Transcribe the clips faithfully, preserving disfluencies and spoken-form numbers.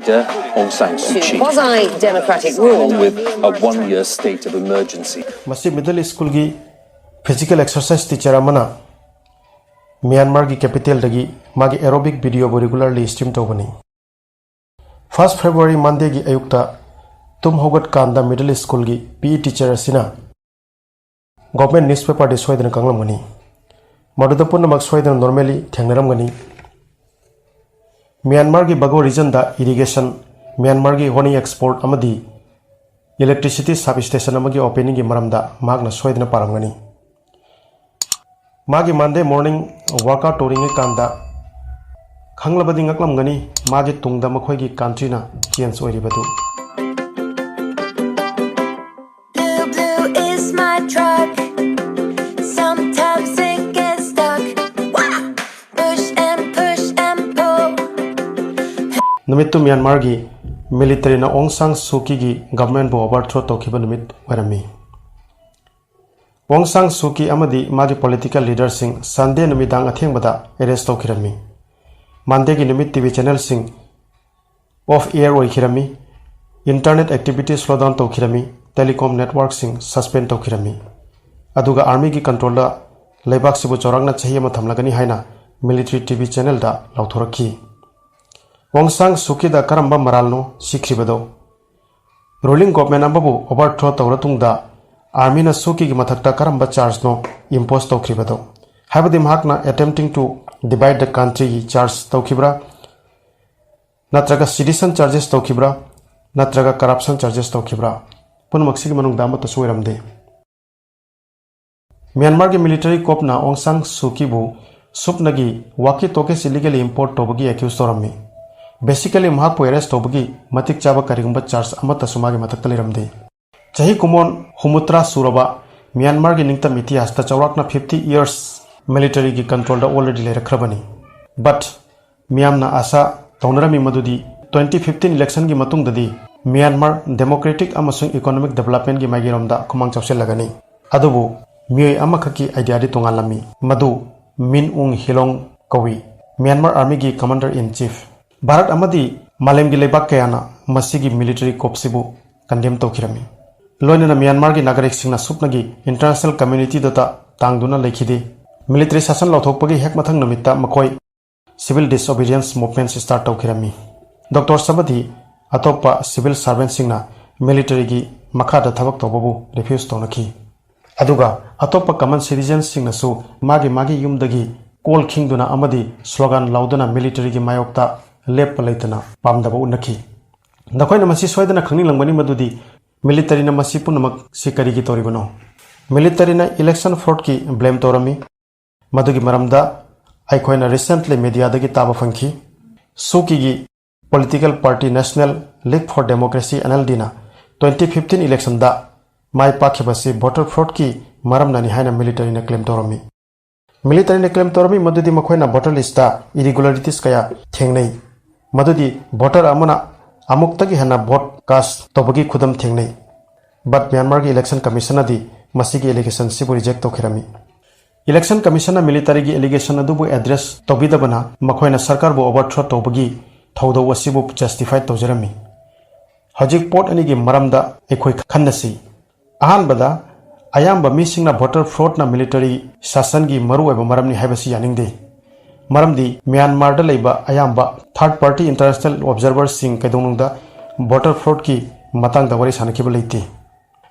Aung San Suu Kyi, quasi-democratic rule, along with a one-year state of emergency. ꯃꯁꯤ middle ꯁ꯭ꯀꯨꯜꯒꯤ physical exercise teacher ꯑꯃꯅ ꯃ꯭ꯌꯥꯟꯃꯥꯔꯒꯤ ꯀꯦꯄꯤꯇꯦꯜꯗꯒꯤ ꯃꯥꯒꯤ aerobic ꯚꯤꯗꯤꯑꯣꯕꯨ regularly stream ꯇꯧꯕꯅꯤ꯫ First February ꯃꯟꯗꯦꯒꯤ ꯑꯌꯨꯛꯇ ꯇꯨꯝ ꯍꯧꯒꯠꯀꯥꯟꯗ middle ꯁ꯭ꯀꯨꯜꯒꯤ ꯄꯤ ꯏ ꯇꯤꯆꯔ ꯑꯁꯤꯅ ꯒꯣꯔꯃꯦꯟ ꯅ꯭ꯌꯨꯁꯄꯦꯄꯔꯗꯤ ꯁꯣꯏꯗꯅ ꯈꯪꯂꯝꯒꯅꯤ꯫ ꯃꯗꯨꯗ ꯄꯨꯝꯅꯃꯛ ꯁꯣꯏꯗꯅ ꯅꯣꯔꯃꯦꯂꯤ ꯊꯦꯡꯅꯔꯝꯒꯅꯤ꯫ ꯃ꯭ꯌꯥꯟꯃꯥꯔꯒꯤ ꯕꯒꯣ ꯔꯤꯖꯟꯗ ꯏꯔꯤꯒꯦꯁꯟ, ꯃ꯭ꯌꯥꯟꯃꯥꯔꯒꯤ ꯍꯣꯅꯤ ꯑꯦꯛꯁꯄꯣꯔꯠ ꯑꯃꯗꯤ ꯏꯂꯦꯛꯇ꯭ꯔꯤꯁꯤꯇꯤ ꯁꯕ ꯁ꯭ꯇꯦꯁꯟ ꯑꯃꯒꯤ ꯑꯣꯄꯦꯅꯤꯡꯒꯤ ꯃꯔꯝꯗ ꯃꯍꯥꯛꯅ ꯁꯣꯏꯗꯅ ꯄꯥꯔꯝꯒꯅꯤ꯫ ꯃꯥꯒꯤ ꯃꯟꯗꯦ ꯃꯣꯔꯅꯤꯡ ꯋꯥꯔꯛꯑꯥꯎꯠ ꯇꯧꯔꯤꯉꯩ ꯀꯥꯟꯗ ꯈꯪꯂꯕꯗꯤ ꯉꯛꯂꯝꯒꯅꯤ, ꯃꯥꯒꯤ ꯇꯨꯡꯗ ꯃꯈꯣꯏꯒꯤ ꯀꯟꯇ꯭ꯔꯤꯅ change ꯑꯣꯏꯔꯤꯕꯗꯨ꯫ Blue, blue is my truck. Sometimes it gets stuck. Wah! Push and push and pull. ꯅꯨꯃꯤꯠꯇꯨ ꯃ꯭ꯌꯥꯟꯃꯥꯔꯒꯤ ꯃꯤꯂꯤꯇꯔꯤꯅ ꯑꯣꯡ ꯁꯥꯡ ꯁꯨꯀꯤꯒꯤ ꯒꯚꯔꯟꯃꯦꯟꯕꯨ ꯑꯣꯚꯔꯊ꯭ꯔꯣ ꯇꯧꯈꯤꯕ ꯅꯨꯃꯤꯠ ꯑꯣꯏꯔꯝꯃꯤ꯫ ꯑꯣꯡ ꯁꯥꯡ ꯁꯨꯀꯤ ꯑꯃꯗꯤ ꯃꯥꯒꯤ ꯄꯣꯂꯤꯇꯤꯀꯦꯜ ꯂꯤꯗꯔꯁꯤꯡ ꯁꯟꯗꯦ ꯅꯨꯃꯤꯗꯥꯡ ꯑꯊꯦꯡꯕꯗ ꯑꯦꯔꯦꯁ ꯇꯧꯈꯤꯔꯝꯃꯤ꯫ ꯃꯟꯗꯦꯒꯤ ꯅꯨꯃꯤꯠ ꯇꯤ ꯚꯤ ꯆꯦꯅꯦꯜꯁꯤꯡ ꯑꯣꯐ ꯑꯦꯌꯔ ꯑꯣꯏꯈꯤꯔꯝꯃꯤ, ꯏꯟꯇꯔꯅꯦꯠ ꯑꯦꯛꯇꯤꯚꯤꯇꯤ ꯁ꯭ꯂꯣ ꯗꯥꯎꯟ ꯇꯧꯈꯤꯔꯝꯃꯤ, ꯇꯦꯂꯤꯀꯣꯝ ꯅꯦꯠꯋꯥꯔꯛꯁꯤꯡ ꯁꯁꯄꯦꯟ ꯇꯧꯈꯤꯔꯝꯃꯤ꯫ ꯑꯗꯨꯒ ꯑꯥꯔꯃꯤꯒꯤ ꯀꯟꯇ꯭ꯔꯣꯜꯗ ꯂꯩꯕꯥꯛꯁꯤꯕꯨ ꯆꯥꯎꯔꯥꯛꯅ ꯆꯍꯤ ꯑꯃ ꯊꯝꯂꯒꯅꯤ ꯍꯥꯏꯅ ꯃꯤꯂꯤꯇꯔꯤ ꯇꯤ ꯚꯤ ꯆꯦꯅꯦꯜꯗ ꯂꯥꯎꯊꯣꯔꯛꯈꯤ꯫ ꯑꯣꯡ ꯁꯥꯡ ꯁꯨꯀꯤꯗ ꯀꯔꯝꯕ ꯃꯔꯥꯜꯅꯣ ꯁꯤꯈ꯭ꯔꯤꯕꯗꯣ? ꯔꯨꯂꯤꯡ ꯒꯣꯚꯔꯟꯃꯦꯟꯠ ꯑꯃꯕꯨ ꯑꯣꯚꯔꯊ꯭ꯔꯣ ꯇꯧꯔ ꯇꯨꯡꯗ ꯑꯥꯔꯃꯤꯅ ꯁꯨꯀꯤꯒꯤ ꯃꯊꯛꯇ ꯀꯔꯝꯕ ꯆꯥꯔꯖꯅꯣ ꯏꯝꯄꯣꯁ ꯇꯧꯈ꯭ꯔꯤꯕꯗꯣ? ꯍꯥꯏꯕꯗꯤ ꯃꯍꯥꯛꯅ attempting to divide the countryꯒꯤ ꯆꯥꯔꯖ ꯇꯧꯈꯤꯕ꯭ꯔꯥ? ꯅꯠꯇ꯭ꯔꯒ ꯁꯤꯗꯤꯁꯟ ꯆꯥꯔꯖꯦꯁ ꯇꯧꯈꯤꯕ꯭ꯔꯥ? ꯅꯠꯇ꯭ꯔꯒ ꯀꯔꯞꯁꯟ ꯆꯥꯔꯖꯦꯁ ꯇꯧꯈꯤꯕ꯭ꯔꯥ? ꯄꯨꯝꯅꯃꯛꯁꯤꯒꯤ ꯃꯅꯨꯡꯗ ꯑꯃꯠꯇꯁꯨ ꯑꯣꯏꯔꯝꯗꯦ꯫ ꯃ꯭ꯌꯥꯟꯃꯥꯔꯒꯤ ꯃꯤꯂꯤꯇꯔꯤ ꯀꯣꯞꯅ ꯑꯣꯡ ꯁꯥꯡ ꯁꯨꯀꯤꯕꯨ ꯁꯨꯞꯅꯒꯤ ꯋꯥꯀꯤ ꯇꯣꯀꯤꯁ ꯏꯂꯤꯒꯦꯂꯤ ꯏꯝꯄꯣꯔꯠ ꯇꯧꯕꯒꯤ ꯑꯦꯀ꯭ꯌꯨꯁ ꯇꯧꯔꯝꯃꯤ꯫ ꯕꯦꯁꯤꯀꯦꯂꯤ ꯃꯍꯥꯛꯄꯨ ꯑꯦꯔꯦꯁ ꯇꯧꯕꯒꯤ ꯃꯇꯤꯛ ꯆꯥꯕ ꯀꯔꯤꯒꯨꯝꯕ ꯆꯥꯔꯖ ꯑꯃꯠꯇꯁꯨ ꯃꯥꯒꯤ ꯃꯊꯛꯇ ꯂꯩꯔꯝꯗꯦ꯫ ꯆꯍꯤ ꯀꯨꯃꯣꯟ ꯍꯨꯝꯐꯨꯇꯔꯥ ꯁꯨꯔꯕ ꯃ꯭ꯌꯥꯟꯃꯥꯔꯒꯤ ꯅꯤꯡꯇꯝ ꯏꯇꯤꯍꯥꯁꯇ ꯆꯥꯎꯔꯥꯛꯅ ꯐꯤꯐꯇꯤ ꯏꯌꯔꯁ ꯃꯤꯂꯤꯇꯔꯤꯒꯤ ꯀꯟꯇ꯭ꯔꯣꯜꯗ ꯑꯣꯜꯔꯦꯗꯤ ꯂꯩꯔꯛꯈ꯭ꯔꯕꯅꯤ꯫ ꯕꯠ ꯃꯤꯌꯥꯝꯅ ꯑꯥꯁꯥ ꯇꯧꯅꯔꯝꯃꯤ ꯃꯗꯨꯗꯤ ꯇ꯭ꯋꯦꯟꯇꯤ ꯐꯤꯐꯇꯤꯟ ꯏꯂꯦꯛꯁꯟꯒꯤ ꯃꯇꯨꯡꯗꯗꯤ ꯃ꯭ꯌꯥꯟꯃꯥꯔ ꯗꯦꯃꯣꯀ꯭ꯔꯦꯇꯤꯛ ꯑꯃꯁꯨꯡ ꯏꯀꯣꯅꯣꯃꯤꯛ ꯗꯦꯕꯂꯞꯃꯦꯟꯠꯒꯤ ꯃꯥꯏꯀꯩꯔꯣꯝꯗ ꯈꯨꯃꯥꯡ ꯆꯥꯎꯁꯤꯜꯂꯒꯅꯤ꯫ ꯑꯗꯨꯕꯨ ꯃꯤꯑꯣꯏ ꯑꯃꯈꯛꯀꯤ ꯑꯥꯏꯗꯤꯌꯥꯗꯤ ꯇꯣꯉꯥꯜꯂꯝꯃꯤ, ꯃꯗꯨ ꯃꯤꯟ ꯎꯡ ꯍꯤꯂꯣꯡ ꯀꯧꯏ, ꯃ꯭ꯌꯥꯟꯃꯥꯔ ꯑꯥꯔꯃꯤꯒꯤ ꯀꯃꯥꯟꯗꯔ ꯏꯟ ꯆꯤꯐ꯫ ꯚꯥꯔꯠ ꯑꯃꯗꯤ ꯃꯥꯂꯦꯝꯒꯤ ꯂꯩꯕꯥꯛ ꯀꯌꯥꯅ ꯃꯁꯤꯒꯤ military coupꯁꯤꯕꯨ condemn ꯇꯧꯈꯤꯔꯝꯃꯤ꯫ ꯂꯣꯏꯅꯅ ꯃ꯭ꯌꯥꯟꯃꯥꯔꯒꯤ ꯅꯥꯒꯔꯤꯛꯁꯤꯡꯅ ꯁꯨꯞꯅꯒꯤ international communityꯗꯇ ꯇꯥꯡꯗꯨꯅ ꯂꯩꯈꯤꯗꯦ꯫ Military ꯁꯥꯁꯟ ꯂꯧꯊꯣꯛꯄꯒꯤ ꯍꯦꯛ ꯃꯊꯪ ꯅꯨꯃꯤꯠꯇ ꯃꯈꯣꯏ civil disobedience movements start ꯇꯧꯈꯤꯔꯝꯃꯤ꯫ Doctors ꯑꯃꯗꯤ ꯑꯇꯣꯞꯄ civil servantꯁꯤꯡꯅ militaryꯒꯤ ꯃꯈꯥꯗ ꯊꯕꯛ ꯇꯧꯕꯕꯨ refuse ꯇꯧꯅꯈꯤ꯫ ꯑꯗꯨꯒ ꯑꯇꯣꯞꯄ common citizensꯁꯤꯡꯅꯁꯨ ꯃꯥꯒꯤ ꯃꯥꯒꯤ ꯌꯨꯝꯗꯒꯤ ꯀꯣꯜ ꯈꯤꯡꯗꯨꯅ ꯑꯃꯗꯤ slogan ꯂꯥꯎꯗꯨꯅ militaryꯒꯤ ꯃꯥꯌꯣꯛꯇ ꯂꯦꯞꯄ ꯂꯩꯇꯅ ꯄꯥꯝꯗꯕ ꯎꯠꯅꯈꯤ꯫ ꯅꯈꯣꯏꯅ ꯃꯁꯤ ꯁꯣꯏꯗꯅ ꯈꯪꯅꯤꯡꯂꯝꯒꯅꯤ ꯃꯗꯨꯗꯤ militaryꯅ ꯃꯁꯤ ꯄꯨꯝꯅꯃꯛꯁꯤ ꯀꯔꯤꯒꯤ ꯇꯧꯔꯤꯕꯅꯣ? Militaryꯅ election fraudꯀꯤ blame ꯇꯧꯔꯝꯃꯤ꯫ ꯃꯗꯨꯒꯤ ꯃꯔꯝꯗ ꯑꯩꯈꯣꯏꯅ recently mediaꯗꯒꯤ ꯇꯥꯕ ꯐꯪꯈꯤ꯫ ꯁꯨꯀꯤꯒꯤ political party National League for Democracy, NLDꯅ twenty fifteen electionꯗ my ꯄꯥꯛꯈꯤꯕꯁꯤ voter fraudꯀꯤ ꯃꯔꯝꯅꯅꯤ ꯍꯥꯏꯅ militaryꯅ claim ꯇꯧꯔꯝꯃꯤ꯫ Militaryꯅ claim ꯇꯧꯔꯝꯃꯤ ꯃꯗꯨꯗꯤ ꯃꯈꯣꯏꯅ voter listꯇ irregularities ꯀꯌꯥ ꯊꯦꯡꯅꯩ, ꯃꯗꯨꯗꯤ voter ꯑꯃꯅ ꯑꯃꯨꯛꯇꯒꯤ ꯍꯦꯟꯅ vote cast ꯇꯧꯕꯒꯤ ꯈꯨꯗꯝ ꯊꯦꯡꯅꯩ꯫ But ꯃ꯭ꯌꯥꯟꯃꯥꯔꯒꯤ election commissionꯅꯗꯤ ꯃꯁꯤꯒꯤ allegationꯁꯤꯕꯨ reject ꯇꯧꯈꯤꯔꯝꯃꯤ꯫ Election commissionꯅ militaryꯒꯤ allegation ꯑꯗꯨꯕꯨ address ꯇꯧꯕꯤꯗꯕꯅ ꯃꯈꯣꯏꯅ ꯁꯔꯀꯥꯔꯕꯨ overthrow ꯇꯧꯕꯒꯤ ꯊꯧꯗꯧ ꯑꯁꯤꯕꯨ justify ꯇꯧꯖꯔꯝꯃꯤ꯫ ꯍꯧꯖꯤꯛ ꯄꯣꯠ ꯑꯅꯤꯒꯤ ꯃꯔꯝꯗ ꯑꯩꯈꯣꯏ ꯈꯟꯅꯁꯤ꯫ ꯑꯍꯥꯟꯕꯗ, ꯑꯌꯥꯝꯕ ꯃꯤꯁꯤꯡꯅ voter fraudꯅ military ꯁꯥꯁꯟꯒꯤ ꯃꯔꯨꯑꯣꯏꯕ ꯃꯔꯝꯅꯤ ꯍꯥꯏꯕꯁꯤ ꯌꯥꯅꯤꯡꯗꯦ꯫ ꯃꯔꯝꯗꯤ ꯃ꯭ꯌꯥꯟꯃꯥꯔꯗ ꯂꯩꯕ ꯑꯌꯥꯝꯕ third party international observerꯁꯤꯡ ꯀꯩꯗꯧꯅꯨꯡꯗ voter fraudꯀꯤ ꯃꯇꯥꯡꯗ ꯋꯥꯔꯤ ꯁꯥꯅꯈꯤꯕ ꯂꯩꯇꯦ꯫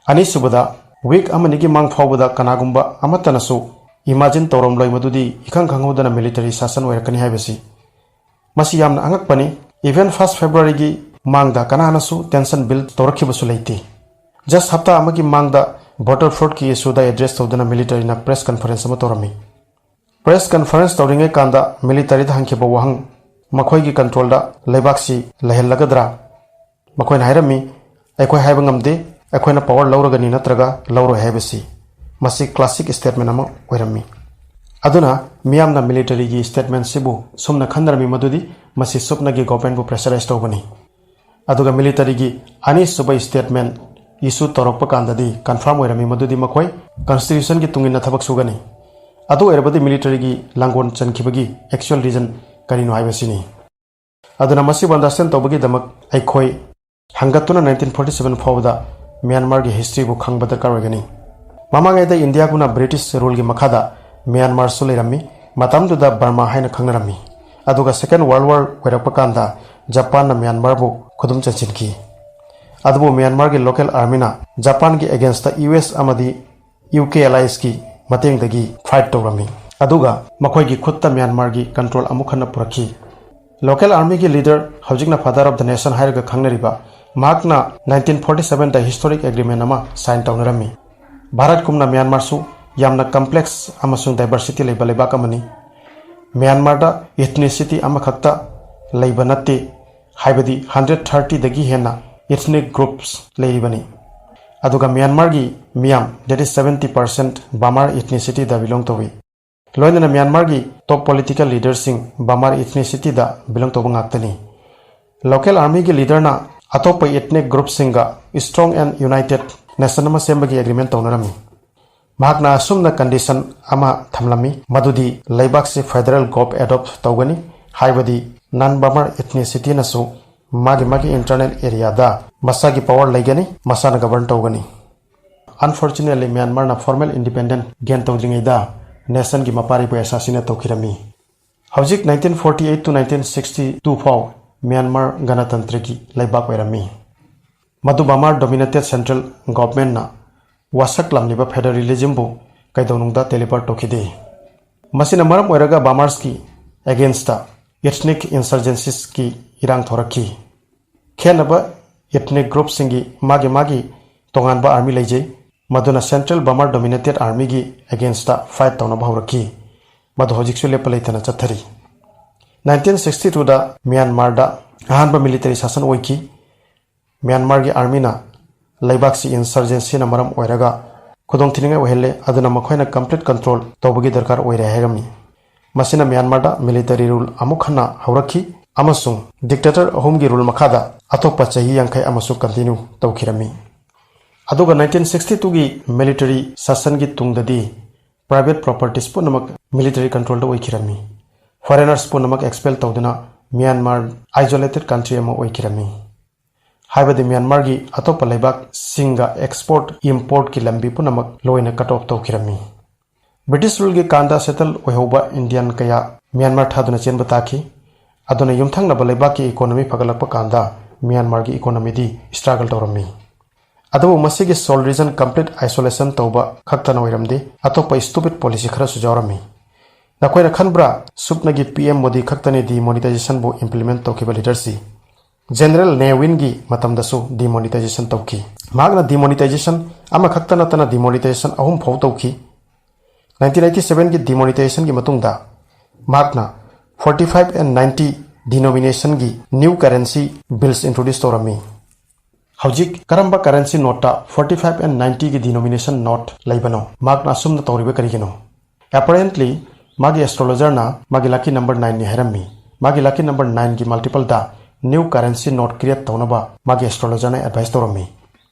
ꯑꯅꯤꯁꯨꯕꯗ, week ꯑꯃꯅꯤꯒꯤ ꯃꯥꯡ ꯐꯥꯎꯕꯗ ꯀꯅꯥꯒꯨꯝꯕ ꯑꯃꯠꯇꯅꯁꯨ imagine ꯇꯧꯔꯝꯂꯣꯏ ꯃꯗꯨꯗꯤ ꯏꯈꯪ ꯈꯪꯍꯧꯗꯅ military ꯁꯥꯁꯟ ꯑꯣꯏꯔꯛꯀꯅꯤ ꯍꯥꯏꯕꯁꯤ꯫ ꯃꯁꯤ ꯌꯥꯝꯅ ꯑꯉꯛꯄꯅꯤ꯫ Even first Februaryꯒꯤ ꯃꯥꯡꯗ ꯀꯅꯥꯅꯁꯨ tension build ꯇꯧꯔꯛꯈꯤꯕꯁꯨ ꯂꯩꯇꯦ꯫ Just ꯍꯞꯇꯥ ꯑꯃꯒꯤ ꯃꯥꯡꯗ voter fraudꯀꯤ issueꯗ address ꯇꯧꯗꯨꯅ militaryꯅ press conference ꯑꯃ ꯇꯧꯔꯝꯃꯤ꯫ Press conference ꯇꯧꯔꯤꯉꯩ ꯀꯥꯟꯗ militaryꯗ ꯍꯪꯈꯤꯕ ꯋꯥꯍꯪ, "ꯃꯈꯣꯏꯒꯤ controlꯗ ꯂꯩꯕꯥꯛꯁꯤ ꯂꯩꯍꯜꯂꯒꯗ꯭ꯔꯥ?" ꯃꯈꯣꯏꯅ ꯍꯥꯏꯔꯝꯃꯤ, "ꯑꯩꯈꯣꯏ ꯍꯥꯏꯕ ꯉꯝꯗꯦ, ꯑꯩꯈꯣꯏꯅ power ꯂꯧꯔꯒꯅꯤ ꯅꯠꯇ꯭ꯔꯒ ꯂꯧꯔꯣꯏ" ꯍꯥꯏꯕꯁꯤ꯫ ꯃꯁꯤ classic statement ꯑꯃ ꯑꯣꯏꯔꯝꯃꯤ꯫ ꯑꯗꯨꯅ ꯃꯤꯌꯥꯝꯅ militaryꯒꯤ statementꯁꯤꯕꯨ ꯁꯨꯝꯅ ꯈꯟꯅꯔꯝꯃꯤ ꯃꯗꯨꯗꯤ ꯃꯁꯤ ꯁꯨꯞꯅꯒꯤ governmentꯕꯨ pressurize ꯇꯧꯕꯅꯤ꯫ ꯑꯗꯨꯒ militaryꯒꯤ ꯑꯅꯤꯁꯨꯕ statement issue ꯇꯧꯔꯛꯄ ꯀꯥꯟꯗꯗꯤ confirm ꯑꯣꯏꯔꯝꯃꯤ ꯃꯗꯨꯗꯤ ꯃꯈꯣꯏ constitutionꯒꯤ ꯇꯨꯡ ꯏꯟꯅ ꯊꯕꯛ ꯁꯨꯒꯅꯤ꯫ ꯑꯗꯨ ꯑꯣꯏꯔꯕꯗꯤ militaryꯒꯤ ꯂꯥꯡꯒꯣꯜ ꯆꯟꯈꯤꯕꯒꯤ actual reason ꯀꯔꯤꯅꯣ ꯍꯥꯏꯕꯁꯤꯅꯤ꯫ ꯑꯗꯨꯅ ꯃꯁꯤꯕꯨ understand ꯇꯧꯕꯒꯤꯗꯃꯛ ꯑꯩꯈꯣꯏ ꯍꯪꯒꯠꯇꯨꯅ nineteen forty seven ꯐꯥꯎꯕꯗ ꯃ꯭ꯌꯥꯟꯃꯥꯔꯒꯤ historyꯕꯨ ꯈꯪꯕ ꯗꯔꯀꯥꯔ ꯑꯣꯏꯒꯅꯤ꯫ ꯃꯃꯥꯡꯉꯩꯗ ꯏꯟꯗꯤꯌꯥꯒꯨꯝꯅ British ruleꯒꯤ ꯃꯈꯥꯗ ꯃ꯭ꯌꯥꯟꯃꯥꯔꯁꯨ ꯂꯩꯔꯝꯃꯤ꯫ ꯃꯇꯝꯗꯨꯗ ꯕꯔꯃꯥ ꯍꯥꯏꯅ ꯈꯪꯅꯔꯝꯃꯤ꯫ ꯑꯗꯨꯒ Second World War ꯑꯣꯏꯔꯛꯄ ꯀꯥꯟꯗ ꯖꯄꯥꯟꯅ ꯃ꯭ꯌꯥꯟꯃꯥꯔꯕꯨ ꯈꯨꯗꯨꯝ ꯆꯟꯁꯤꯟꯈꯤ꯫ ꯑꯗꯨꯕꯨ ꯃ꯭ꯌꯥꯟꯃꯥꯔꯒꯤ local armyꯅ ꯖꯄꯥꯟꯒꯤ againstꯇ U S ꯑꯃꯗꯤ U K alliesꯀꯤ ꯃꯇꯦꯡꯗꯒꯤ fight ꯇꯧꯔꯝꯃꯤ꯫ ꯑꯗꯨꯒ ꯃꯈꯣꯏꯒꯤ ꯈꯨꯠꯇ ꯃ꯭ꯌꯥꯟꯃꯥꯔꯒꯤ control ꯑꯃꯨꯛ ꯍꯟꯅ ꯄꯨꯔꯛꯈꯤ꯫ Local armyꯒꯤ leader, ꯍꯧꯖꯤꯛꯅ Father of the Nation ꯍꯥꯏꯔꯒ ꯈꯪꯅꯔꯤꯕ, ꯃꯍꯥꯛꯅ nineteen forty sevenꯗ historic agreement ꯑꯃ sign ꯇꯧꯅꯔꯝꯃꯤ꯫ ꯚꯥꯔꯠꯀꯨꯝꯅ ꯃ꯭ꯌꯥꯟꯃꯥꯔꯁꯨ ꯌꯥꯝꯅ complex ꯑꯃꯁꯨꯡ diversity ꯂꯩꯕ ꯂꯩꯕꯥꯛ ꯑꯃꯅꯤ꯫ ꯃ꯭ꯌꯥꯟꯃꯥꯔꯗ ethnicity ꯑꯃꯈꯛꯇ ꯂꯩꯕ ꯅꯠꯇꯦ, ꯍꯥꯏꯕꯗꯤ hundred thirtyꯗꯒꯤ ꯍꯦꯟꯅ ethnic groups ꯂꯩꯔꯤꯕꯅꯤ꯫ ꯑꯗꯨꯒ ꯃ꯭ꯌꯥꯟꯃꯥꯔꯒꯤ ꯃꯤꯌꯥꯝ, that is seventy percent, ꯕꯃꯥꯔ ethnicityꯗ belong ꯇꯧꯏ꯫ ꯂꯣꯏꯅꯅ ꯃ꯭ꯌꯥꯟꯃꯥꯔꯒꯤ top political leaderꯁꯤꯡ ꯕꯃꯥꯔ ethnicityꯗ belong ꯇꯧꯕ ꯉꯥꯛꯇꯅꯤ꯫ Local armyꯒꯤ leaderꯅ ꯑꯇꯣꯞꯄ ethnic groupꯁꯤꯡꯒ strong and united nation ꯑꯃ ꯁꯦꯝꯕꯒꯤ agreement ꯇꯧꯅꯔꯝꯃꯤ꯫ ꯃꯍꯥꯛꯅ ꯑꯁꯨꯝꯅ condition ꯑꯃ ꯊꯝꯂꯝꯃꯤ, ꯃꯗꯨꯗꯤ ꯂꯩꯕꯥꯛꯁꯤ federal gov adopt ꯇꯧꯒꯅꯤ, ꯍꯥꯏꯕꯗꯤ non Bamar ethnicityꯅꯁꯨ ꯃꯥꯒꯤ ꯃꯥꯒꯤ internal areaꯗ ꯃꯁꯥꯒꯤ power ꯂꯩꯒꯅꯤ, ꯃꯁꯥꯅ govern ꯇꯧꯒꯅꯤ꯫ Unfortunately, ꯃ꯭ꯌꯥꯟꯃꯥꯔꯅ formal independent gain ꯇꯧꯗ꯭ꯔꯤꯉꯩꯗ nationꯒꯤ ꯃꯄꯥꯔꯤꯕꯨ assassinate ꯇꯧꯈꯤꯔꯝꯃꯤ꯫ ꯍꯧꯖꯤꯛ nineteen forty eight to nineteen sixty two ꯐꯥꯎ ꯃ꯭ꯌꯥꯟꯃꯥꯔ ꯒꯅꯇꯟꯇ꯭ꯔꯒꯤ ꯂꯩꯕꯥꯛ ꯑꯣꯏꯔꯝꯃꯤ꯫ ꯃꯗꯨ ꯕꯃꯥꯔ dominated central governmentꯅ ꯋꯥꯁꯛꯂꯝꯂꯤꯕ federalismꯕꯨ ꯀꯩꯗꯧꯅꯨꯡꯗ deliver ꯇꯧꯈꯤꯗꯦ꯫ ꯃꯁꯤꯅ ꯃꯔꯝ ꯑꯣꯏꯔꯒ ꯕꯃꯥꯔꯁꯀꯤ againstꯇ ethnic insurgencies ꯀꯤ ꯏꯔꯥꯡ ꯊꯣꯔꯛꯈꯤ꯫ ꯈꯦꯠꯅꯕ ethnic groupꯁꯤꯡꯒꯤ ꯃꯥꯒꯤ ꯃꯥꯒꯤ ꯇꯣꯉꯥꯟꯕ army ꯂꯩꯖꯩ, ꯃꯗꯨꯅ central Bamar dominated armyꯒꯤ againstꯇ fight ꯇꯧꯅꯕ ꯍꯧꯔꯛꯈꯤ꯫ ꯃꯗꯨ ꯍꯧꯖꯤꯛꯁꯨ ꯂꯦꯞꯄ ꯂꯩꯇꯅ ꯆꯠꯊꯔꯤ꯫ Nineteen sixty twoꯗ ꯃ꯭ꯌꯥꯟꯃꯥꯔꯗ ꯑꯍꯥꯟꯕ military ꯁꯥꯁꯟ ꯑꯣꯏꯈꯤ꯫ ꯃ꯭ꯌꯥꯟꯃꯥꯔꯒꯤ armyꯅ ꯂꯩꯕꯥꯛꯁꯤ insurgencyꯅ ꯃꯔꯝ ꯑꯣꯏꯔꯒ ꯈꯨꯗꯣꯡꯊꯤꯅꯤꯡꯉꯥꯏ ꯑꯣꯏꯍꯜꯂꯦ, ꯑꯗꯨꯅ ꯃꯈꯣꯏꯅ complete control ꯇꯧꯕꯒꯤ ꯗꯔꯀꯥꯔ ꯑꯣꯏꯔꯦ ꯍꯥꯏꯔꯝꯃꯤ꯫ ꯃꯁꯤꯅ ꯃ꯭ꯌꯥꯟꯃꯥꯔꯗ military rule ꯑꯃꯨꯛ ꯍꯟꯅ ꯍꯧꯔꯛꯈꯤ ꯑꯃꯁꯨꯡ dictator ꯑꯍꯨꯝꯒꯤ rule ꯃꯈꯥꯗ ꯑꯇꯣꯞꯄ ꯆꯍꯤ ꯌꯥꯡꯈꯩ ꯑꯃꯁꯨ continue ꯇꯧꯈꯤꯔꯝꯃꯤ꯫ ꯑꯗꯨꯒ nineteen sixty twoꯒꯤ military ꯁꯥꯁꯟꯒꯤ ꯇꯨꯡꯗꯗꯤ private properties ꯄꯨꯝꯅꯃꯛ military controlꯗ ꯑꯣꯏꯈꯤꯔꯝꯃꯤ꯫ Foreigners ꯄꯨꯝꯅꯃꯛ expel ꯇꯧꯗꯨꯅ ꯃ꯭ꯌꯥꯟꯃꯥꯔ isolated country ꯑꯃ ꯑꯣꯏꯈꯤꯔꯝꯃꯤ꯫ ꯍꯥꯏꯕꯗꯤ ꯃ꯭ꯌꯥꯟꯃꯥꯔꯒꯤ ꯑꯇꯣꯞꯄ ꯂꯩꯕꯥꯛꯁꯤꯡꯒ export importꯀꯤ ꯂꯝꯕꯤ ꯄꯨꯝꯅꯃꯛ ꯂꯣꯏꯅ cut off ꯇꯧꯈꯤꯔꯝꯃꯤ꯫ British ruleꯒꯤ ꯀꯥꯟꯗ settle ꯑꯣꯏꯍꯧꯕ Indian ꯀꯌꯥ ꯃ꯭ꯌꯥꯟꯃꯥꯔ ꯊꯥꯗꯨꯅ ꯆꯦꯟꯕ ꯇꯥꯈꯤ꯫ ꯑꯗꯨꯅ ꯌꯨꯝꯊꯪꯅꯕ ꯂꯩꯕꯥꯛꯀꯤ economy ꯐꯒꯠꯂꯛꯄ ꯀꯥꯟꯗ ꯃ꯭ꯌꯥꯟꯃꯥꯔꯒꯤ economyꯗꯤ struggle ꯇꯧꯔꯝꯃꯤ꯫ ꯑꯗꯨꯕꯨ ꯃꯁꯤꯒꯤ sole reason complete isolation ꯇꯧꯕ ꯈꯛꯇꯅ ꯑꯣꯏꯔꯝꯗꯦ, ꯑꯇꯣꯞꯄ stupid policy ꯈꯔꯁꯨ ꯌꯥꯎꯔꯝꯃꯤ꯫ ꯅꯈꯣꯏꯅ ꯈꯟꯕ꯭ꯔꯥ ꯁꯨꯞꯅꯒꯤ P M ꯃꯣꯗꯤ ꯈꯛꯇꯅꯤ demonetizationꯕꯨ implement ꯇꯧꯈꯤꯕ leaderꯁꯤ? General Ne Winꯒꯤ ꯃꯇꯝꯗꯁꯨ demonetization ꯇꯧꯈꯤ꯫ ꯃꯍꯥꯛꯅ demonetization ꯑꯃꯈꯛꯇ ꯅꯠꯇꯅ demonetization ꯑꯍꯨꯝ ꯐꯥꯎ ꯇꯧꯈꯤ꯫ Nineteen eighty sevenꯒꯤ demonetizationꯒꯤ ꯃꯇꯨꯡꯗ ꯃꯍꯥꯛꯅ forty five and ninety denominationꯒꯤ new currency bills introduce ꯇꯧꯔꯝꯃꯤ꯫ ꯍꯧꯖꯤꯛ ꯀꯔꯝꯕ currency noteꯇ forty five and ninetyꯒꯤ denomination note ꯂꯩꯕꯅꯣ? ꯃꯍꯥꯛꯅ ꯑꯁꯨꯝꯅ ꯇꯧꯔꯤꯕ ꯀꯔꯤꯒꯤꯅꯣ? Apparently, ꯃꯥꯒꯤ astrologerꯅ ꯃꯥꯒꯤ lucky number nineꯅꯤ ꯍꯥꯏꯔꯝꯃꯤ꯫ ꯃꯥꯒꯤ lucky number nineꯒꯤ multipleꯗ new currency note create ꯇꯧꯅꯕ ꯃꯥꯒꯤ astrologerꯅ advice ꯇꯧꯔꯝꯃꯤ꯫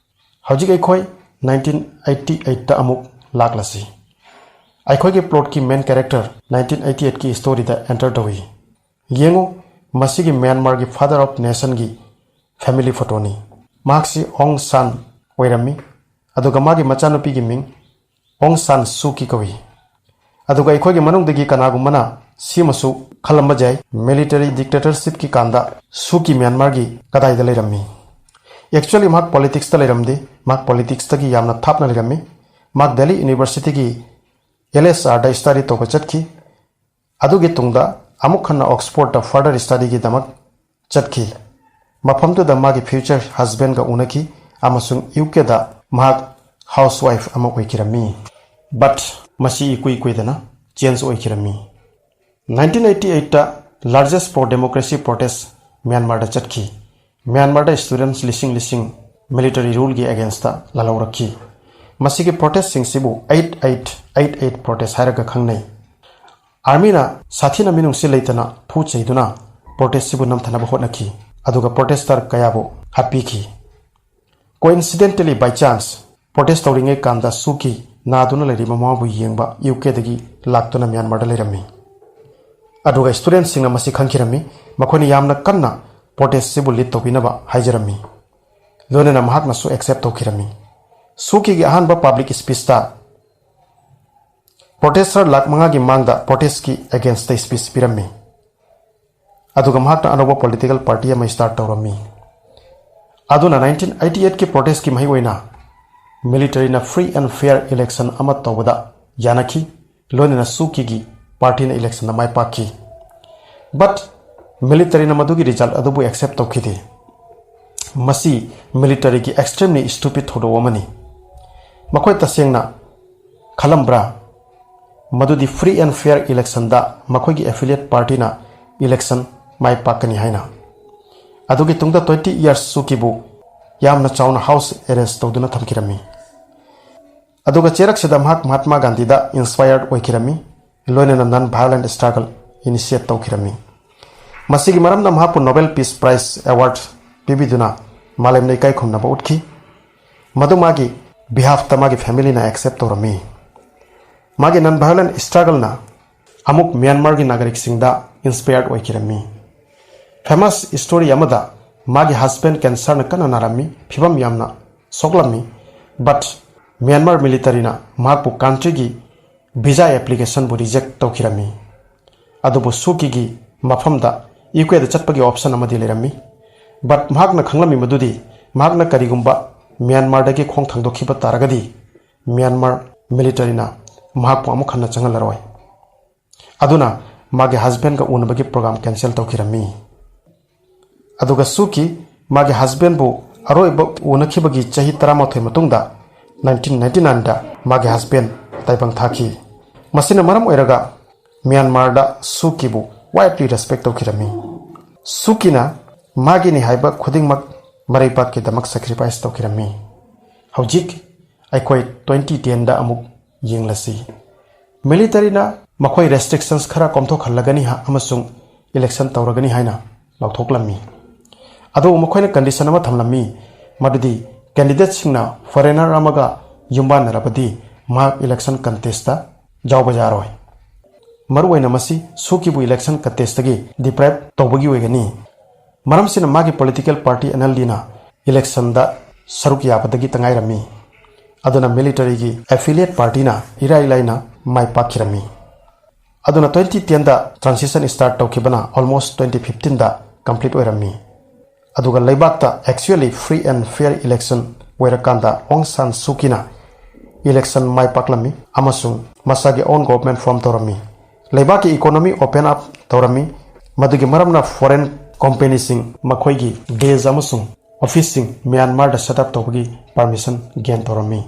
ꯍꯧꯖꯤꯛ ꯑꯩꯈꯣꯏ nineteen eighty eightꯇ ꯑꯃꯨꯛ ꯂꯥꯛꯂꯁꯤ꯫ ꯑꯩꯈꯣꯏꯒꯤ plotꯀꯤ main character nineteen eighty eightꯀꯤ storyꯗ enter ꯇꯧꯏ꯫ ꯌꯦꯡꯉꯨ, ꯃꯁꯤꯒꯤ ꯃ꯭ꯌꯥꯟꯃꯥꯔꯒꯤ father of nationꯒꯤ family photoꯅꯤ꯫ ꯃꯍꯥꯛꯁꯤ ꯑꯣꯡ ꯁꯥꯟ ꯑꯣꯏꯔꯝꯃꯤ, ꯑꯗꯨꯒ ꯃꯥꯒꯤ ꯃꯆꯥꯅꯨꯄꯤꯒꯤ ꯃꯤꯡ ꯑꯣꯡ ꯁꯥꯟ ꯁꯨꯀꯤ ꯀꯧꯏ꯫ ꯑꯗꯨꯒ ꯑꯩꯈꯣꯏꯒꯤ ꯃꯅꯨꯡꯗꯒꯤ ꯀꯅꯥꯒꯨꯝꯕꯅ ꯁꯤꯃꯁꯨ ꯈꯜꯂꯝꯕ ꯌꯥꯏ, military dictatorshipꯀꯤ ꯀꯥꯟꯗ ꯁꯨꯀꯤ ꯃ꯭ꯌꯥꯟꯃꯥꯔꯒꯤ ꯀꯗꯥꯏꯗ ꯂꯩꯔꯝꯃꯤ? Actually, ꯃꯍꯥꯛ politicsꯇ ꯂꯩꯔꯝꯗꯦ, ꯃꯍꯥꯛ politicsꯇꯒꯤ ꯌꯥꯝꯅ ꯊꯥꯞꯅ ꯂꯩꯔꯝꯃꯤ꯫ ꯃꯍꯥꯛ Delhi Universityꯒꯤ L S Rꯗ study ꯇꯧꯕ ꯆꯠꯈꯤ꯫ ꯑꯗꯨꯒꯤ ꯇꯨꯡꯗ ꯑꯃꯨꯛ ꯍꯟꯅ Oxfordꯇ further studyꯒꯤꯗꯃꯛ ꯆꯠꯈꯤ꯫ ꯃꯐꯝꯗꯨꯗ ꯃꯥꯒꯤ future husbandꯒ ꯎꯅꯈꯤ ꯑꯃꯁꯨꯡ UKꯗ ꯃꯍꯥꯛ housewife ꯑꯃ ꯑꯣꯏꯈꯤꯔꯝꯃꯤ꯫ But ꯃꯁꯤ ꯏꯀꯨꯏ ꯀꯨꯏꯗꯅ change ꯑꯣꯏꯈꯤꯔꯝꯃꯤ꯫ Nineteen eighty eightꯇ largest pro-democracy protest ꯃ꯭ꯌꯥꯟꯃꯥꯔꯗ ꯆꯠꯈꯤ꯫ ꯃ꯭ꯌꯥꯟꯃꯥꯔꯗ students ꯂꯤꯁꯤꯡ ꯂꯤꯁꯤꯡ military ruleꯒꯤ againstꯇ ꯂꯥꯜꯍꯧꯔꯛꯈꯤ꯫ ꯃꯁꯤꯒꯤ protestꯁꯤꯡꯁꯤꯕꯨ eight eight eight eight protest ꯍꯥꯏꯔꯒ ꯈꯪꯅꯩ꯫ Armyꯅ ꯁꯥꯊꯤꯅ ꯃꯤꯅꯨꯡꯁꯤ ꯂꯩꯇꯅ ꯐꯨ ꯆꯩꯗꯨꯅ protestꯁꯤꯕꯨ ꯅꯝꯊꯅꯕ ꯍꯣꯠꯅꯈꯤ, ꯑꯗꯨꯒ protester ꯀꯌꯥꯕꯨ ꯍꯥꯠꯄꯤꯈꯤ꯫ Coincidentally, by chance, protest ꯇꯧꯔꯤꯉꯩ ꯀꯥꯟꯗ ꯁꯨꯀꯤ ꯅꯥꯗꯨꯅ ꯂꯩꯔꯤꯕ ꯃꯃꯥꯕꯨ ꯌꯦꯡꯕ UKꯗꯒꯤ ꯂꯥꯛꯇꯨꯅ ꯃ꯭ꯌꯥꯟꯃꯥꯔꯗ ꯂꯩꯔꯝꯃꯤ꯫ ꯑꯗꯨꯒ ꯁ꯭ꯇꯨꯗꯦꯟꯠꯁꯤꯡꯅ ꯃꯁꯤ ꯈꯪꯈꯤꯔꯝꯃꯤ꯫ ꯃꯈꯣꯏꯅ ꯌꯥꯝꯅ ꯀꯟꯅ ꯄ꯭ꯔꯣꯇꯦꯁꯁꯤꯕꯨ ꯂꯤꯗ ꯇꯧꯕꯤꯅꯕ ꯍꯥꯏꯖꯔꯝꯃꯤ꯫ ꯂꯣꯏꯅꯅ ꯃꯍꯥꯛꯅꯁꯨ ꯑꯦꯛꯁꯦꯞ ꯇꯧꯈꯤꯔꯝꯃꯤ꯫ ꯁꯨꯀꯤꯒꯤ ꯑꯍꯥꯟꯕ ꯄꯕ꯭ꯂꯤꯛ ꯁ꯭ꯄꯤꯆꯇ ꯄ꯭ꯔꯣꯇꯦꯁꯇꯔ ꯂꯥꯈ ꯃꯉꯥꯒꯤ ꯃꯥꯡꯗ ꯄ꯭ꯔꯣꯇꯦꯁꯀꯤ ꯑꯦꯒꯦꯟꯁꯇ ꯁ꯭ꯄꯤꯆ ꯄꯤꯔꯝꯃꯤ꯫ ꯑꯗꯨꯒ ꯃꯍꯥꯛꯅ ꯑꯅꯧꯕ ꯄꯣꯂꯤꯇꯤꯀꯦꯜ ꯄꯥꯔꯇꯤ ꯑꯃ ꯁ꯭ꯇꯥꯔꯠ ꯇꯧꯔꯝꯃꯤ꯫ ꯑꯗꯨꯅ ꯅꯥꯏꯟꯇꯤꯟ ꯑꯩꯠꯇꯤ ꯑꯩꯠꯀꯤ ꯄ꯭ꯔꯣꯇꯦꯁꯀꯤ ꯃꯍꯩ ꯑꯣꯏꯅ ꯃꯤꯂꯤꯇꯔꯤꯅ ꯐ꯭ꯔꯤ ꯑꯦꯟ ꯐꯤꯌꯔ ꯏꯂꯦꯛꯁꯟ ꯑꯃ ꯇꯧꯕꯗ ꯌꯥꯅꯈꯤ꯫ ꯂꯣꯏꯅꯅ ꯁꯨꯀꯤꯒꯤ ꯄꯥꯔꯇꯤꯅ ꯏꯂꯦꯛꯁꯟꯗ ꯃꯥꯏ ꯄꯥꯛꯈꯤ꯫ ꯕꯠ ꯃꯤꯂꯤꯇꯔꯤꯅ ꯃꯗꯨꯒꯤ ꯔꯤꯖꯜꯠ ꯑꯗꯨꯕꯨ ꯑꯦꯛꯁꯦꯞ ꯇꯧꯈꯤꯗꯦ꯫ ꯃꯁꯤ ꯃꯤꯂꯤꯇꯔꯤꯒꯤ ꯑꯦꯛꯁꯇ꯭ꯔꯤꯝꯂꯤ ꯁ꯭ꯇꯨꯄꯤꯗ ꯊꯧꯗꯣꯛ ꯑꯃꯅꯤ꯫ ꯃꯈꯣꯏ ꯇꯁꯦꯡꯅ ꯈꯜꯂꯝꯕ꯭ꯔꯥ ꯃꯗꯨꯗꯤ ꯐ꯭ꯔꯤ ꯑꯦꯟ ꯐꯤꯌꯔ ꯏꯂꯦꯛꯁꯟꯗ ꯃꯈꯣꯏꯒꯤ ꯑꯦꯐꯤꯂꯤꯌꯦꯠ ꯄꯥꯔꯇꯤꯅ ꯏꯂꯦꯛꯁꯟ ꯃꯥꯏ ꯄꯥꯛꯀꯅꯤ ꯍꯥꯏꯅ? ꯑꯗꯨꯒꯤ ꯇꯨꯡꯗ ꯇ꯭ꯋꯦꯟꯇꯤ ꯏꯌꯔꯁ ꯁꯨꯀꯤꯕꯨ ꯌꯥꯝꯅ ꯆꯥꯎꯅ ꯍꯥꯎꯁ ꯑꯦꯔꯦꯁ ꯇꯧꯗꯨꯅ ꯊꯝꯈꯤꯔꯝꯃꯤ꯫ ꯑꯗꯨꯒ ꯆꯩꯔꯛꯁꯤꯗ ꯃꯍꯥꯛ ꯃꯍꯥꯠꯃꯥ ꯒꯥꯟꯙꯤꯗ ꯏꯟꯁꯄꯥꯌꯔ ꯑꯣꯏꯈꯤꯔꯝꯃꯤ꯫ ꯂꯣꯏꯅꯅ ꯅꯟ ꯚꯥꯏꯑꯣꯂꯦꯟꯠ ꯁ꯭ꯇ꯭ꯔꯒꯜ ꯏꯅꯤꯁꯤꯌꯦꯠ ꯇꯧꯈꯤꯔꯝꯃꯤ꯫ ꯃꯁꯤꯒꯤ ꯃꯔꯝꯅ ꯃꯍꯥꯛꯄꯨ ꯅꯣꯕꯦꯜ ꯄꯤꯁ ꯄ꯭ꯔꯥꯏꯖ ꯑꯦꯋꯥꯔꯗ ꯄꯤꯕꯤꯗꯨꯅ ꯃꯥꯂꯦꯝꯅ ꯏꯀꯥꯏ ꯈꯨꯝꯅꯕ ꯎꯠꯈꯤ꯫ ꯃꯗꯨ ꯃꯥꯒꯤ ꯕꯤꯍꯥꯐꯇ ꯃꯥꯒꯤ ꯐꯦꯃꯤꯂꯤꯅ ꯑꯦꯛꯁꯦꯞ ꯇꯧꯔꯝꯃꯤ꯫ ꯃꯥꯒꯤ ꯅꯟ ꯚꯥꯏꯑꯣꯂꯦꯟꯠ ꯁ꯭ꯇ꯭ꯔꯒꯜꯅ ꯑꯃꯨꯛ ꯃ꯭ꯌꯥꯟꯃꯥꯔꯒꯤ ꯅꯥꯒꯔꯤꯛꯁꯤꯡꯗ ꯏꯟꯁꯄꯥꯌꯔ ꯑꯣꯏꯈꯤꯔꯝꯃꯤ꯫ ꯐꯦꯃꯁ ꯁ꯭ꯇꯣꯔꯤ ꯑꯃꯗ ꯃꯥꯒꯤ ꯍꯁꯕꯦꯟ ꯀꯦꯟꯁꯔꯅ ꯀꯟꯅ ꯅꯥꯔꯝꯃꯤ, ꯐꯤꯕꯝ ꯌꯥꯝꯅ ꯁꯣꯛꯂꯝꯃꯤ꯫ ꯕꯠ ꯃ꯭ꯌꯥꯟꯃꯥꯔ ꯃꯤꯂꯤꯇꯔꯤꯅ ꯃꯍꯥꯛꯄꯨ ꯀꯟꯇ꯭ꯔꯤꯒꯤ ꯚꯤꯖꯥ ꯑꯦꯄ꯭ꯂꯤꯀꯦꯁꯟꯕꯨ ꯔꯤꯖꯦꯛ ꯇꯧꯈꯤꯔꯝꯃꯤ꯫ ꯑꯗꯨꯕꯨ ꯁꯨꯀꯤꯒꯤ ꯃꯐꯝꯗ ꯌꯨ ꯀꯦꯗ ꯆꯠꯄꯒꯤ ꯑꯣꯞꯁꯟ ꯑꯃꯗꯤ ꯂꯩꯔꯝꯃꯤ꯫ ꯕꯠ ꯃꯍꯥꯛꯅ ꯈꯪꯂꯝꯃꯤ ꯃꯗꯨꯗꯤ ꯃꯍꯥꯛꯅ ꯀꯔꯤꯒꯨꯝꯕ ꯃ꯭ꯌꯥꯟꯃꯥꯔꯗꯒꯤ ꯈꯣꯡ ꯊꯥꯡꯗꯣꯛꯈꯤꯕ ꯇꯥꯔꯒꯗꯤ ꯃ꯭ꯌꯥꯟꯃꯥꯔ ꯃꯤꯂꯤꯇꯔꯤꯅ ꯃꯍꯥꯛꯄꯨ ꯑꯃꯨꯛ ꯍꯟꯅ ꯆꯪꯍꯜꯂꯔꯣꯏ꯫ ꯑꯗꯨꯅ ꯃꯥꯒꯤ ꯍꯁꯕꯦꯟꯒ ꯎꯅꯕꯒꯤ ꯄ꯭ꯔꯣꯒ꯭ꯔꯥꯝ ꯀꯦꯟꯁꯦꯜ ꯇꯧꯈꯤꯔꯝꯃꯤ꯫ ꯑꯗꯨꯒ ꯁꯨꯀꯤ ꯃꯥꯒꯤ ꯍꯁꯕꯦꯟꯕꯨ ꯑꯔꯣꯏꯕ ꯎꯅꯈꯤꯕꯒꯤ ꯆꯍꯤ ꯇꯔꯥꯃꯥꯊꯣꯏ ꯃꯇꯨꯡꯗ ꯅꯥꯏꯟꯇꯤꯟ ꯅꯥꯏꯟꯇꯤ ꯅꯥꯏꯟꯗ ꯃꯥꯒꯤ ꯍꯁꯕꯦꯟ ꯇꯥꯏꯕꯪ ꯊꯥꯈꯤ꯫ ꯃꯁꯤꯅ ꯃꯔꯝ ꯑꯣꯏꯔꯒ ꯃ꯭ꯌꯥꯟꯃꯥꯔꯗ ꯁꯨꯀꯤꯕꯨ ꯋꯥꯏꯗꯂꯤ ꯔꯦꯁꯄꯦꯛ ꯇꯧꯈꯤꯔꯝꯃꯤ꯫ ꯁꯨꯀꯤꯅ ꯃꯥꯒꯤꯅꯤ ꯍꯥꯏꯕ ꯈꯨꯗꯤꯡꯃꯛ ꯃꯔꯩꯕꯥꯛꯀꯤꯗꯃꯛ ꯁꯦꯀ꯭ꯔꯤꯐꯥꯏꯁ ꯇꯧꯈꯤꯔꯝꯃꯤ꯫ ꯍꯧꯖꯤꯛ ꯑꯩꯈꯣꯏ ꯇ꯭ꯋꯦꯟꯇꯤ ꯇꯦꯟꯗ ꯑꯃꯨꯛ ꯌꯦꯡꯂꯁꯤ꯫ ꯃꯤꯂꯤꯇꯔꯤꯅ ꯃꯈꯣꯏ ꯔꯦꯁꯇ꯭ꯔꯤꯛꯁꯟꯁ ꯈꯔ ꯀꯣꯝꯊꯣꯛꯍꯜꯂꯒꯅꯤ ꯍꯥ-, ꯑꯃꯁꯨꯡ ꯏꯂꯦꯛꯁꯟ ꯇꯧꯔꯒꯅꯤ ꯍꯥꯏꯅ ꯂꯥꯎꯊꯣꯛꯂꯝꯃꯤ꯫ ꯑꯗꯨꯕꯨ ꯃꯈꯣꯏꯅ ꯀꯟꯗꯤꯁꯟ ꯑꯃ ꯊꯝꯂꯝꯃꯤ, ꯃꯗꯨꯗꯤ ꯀꯦꯟꯗꯤꯗꯦꯠꯁꯤꯡꯅ ꯐꯣꯔꯦꯅꯔ ꯑꯃꯒ ꯌꯨꯝꯕꯥꯟꯅꯔꯕꯗꯤ ꯃꯍꯥꯛ ꯏꯂꯦꯛꯁꯟ ꯀꯟꯇꯦꯁꯇ ꯌꯥꯎꯕ ꯌꯥꯔꯣꯏ꯫ ꯃꯔꯨꯑꯣꯏꯅ ꯃꯁꯤ ꯁꯨꯀꯤꯕꯨ election contestꯇꯒꯤ deprive ꯇꯧꯕꯒꯤ ꯑꯣꯏꯒꯅꯤ꯫ ꯃꯔꯝꯁꯤꯅ ꯃꯥꯒꯤ political party NLDꯅ electionꯗ ꯁꯔꯨꯛ ꯌꯥꯕꯗꯒꯤ ꯇꯉꯥꯏꯔꯝꯃꯤ꯫ ꯑꯗꯨꯅ militaryꯒꯤ affiliate partyꯅ ꯏꯔꯥꯏ ꯂꯥꯏꯅ ꯃꯥꯏ ꯄꯥꯛꯈꯤꯔꯝꯃꯤ꯫ ꯑꯗꯨꯅ twenty tenꯗ transition start ꯇꯧꯈꯤꯕꯅ almost twenty fifteenꯗ complete ꯑꯣꯏꯔꯝꯃꯤ꯫ ꯑꯗꯨꯒ ꯂꯩꯕꯥꯛꯇ actually free and fair election ꯑꯣꯏꯔꯀꯥꯟꯗ ꯑꯣꯡ ꯁꯥꯟ ꯁꯨꯀꯤꯅ election ꯃꯥꯏ ꯄꯥꯛꯂꯝꯃꯤ ꯑꯃꯁꯨꯡ ꯃꯁꯥꯒꯤ own government form ꯇꯧꯔꯝꯃꯤ꯫ ꯂꯩꯕꯥꯛꯀꯤ economy open up ꯇꯧꯔꯝꯃꯤ꯫ ꯃꯗꯨꯒꯤ ꯃꯔꯝꯅ foreign companyꯁꯤꯡ ꯃꯈꯣꯏꯒꯤ base ꯑꯃꯁꯨꯡ officeꯁꯤꯡ ꯃ꯭ꯌꯥꯟꯃꯥꯔꯗ set up ꯇꯧꯕꯒꯤ permission gain ꯇꯧꯔꯝꯃꯤ꯫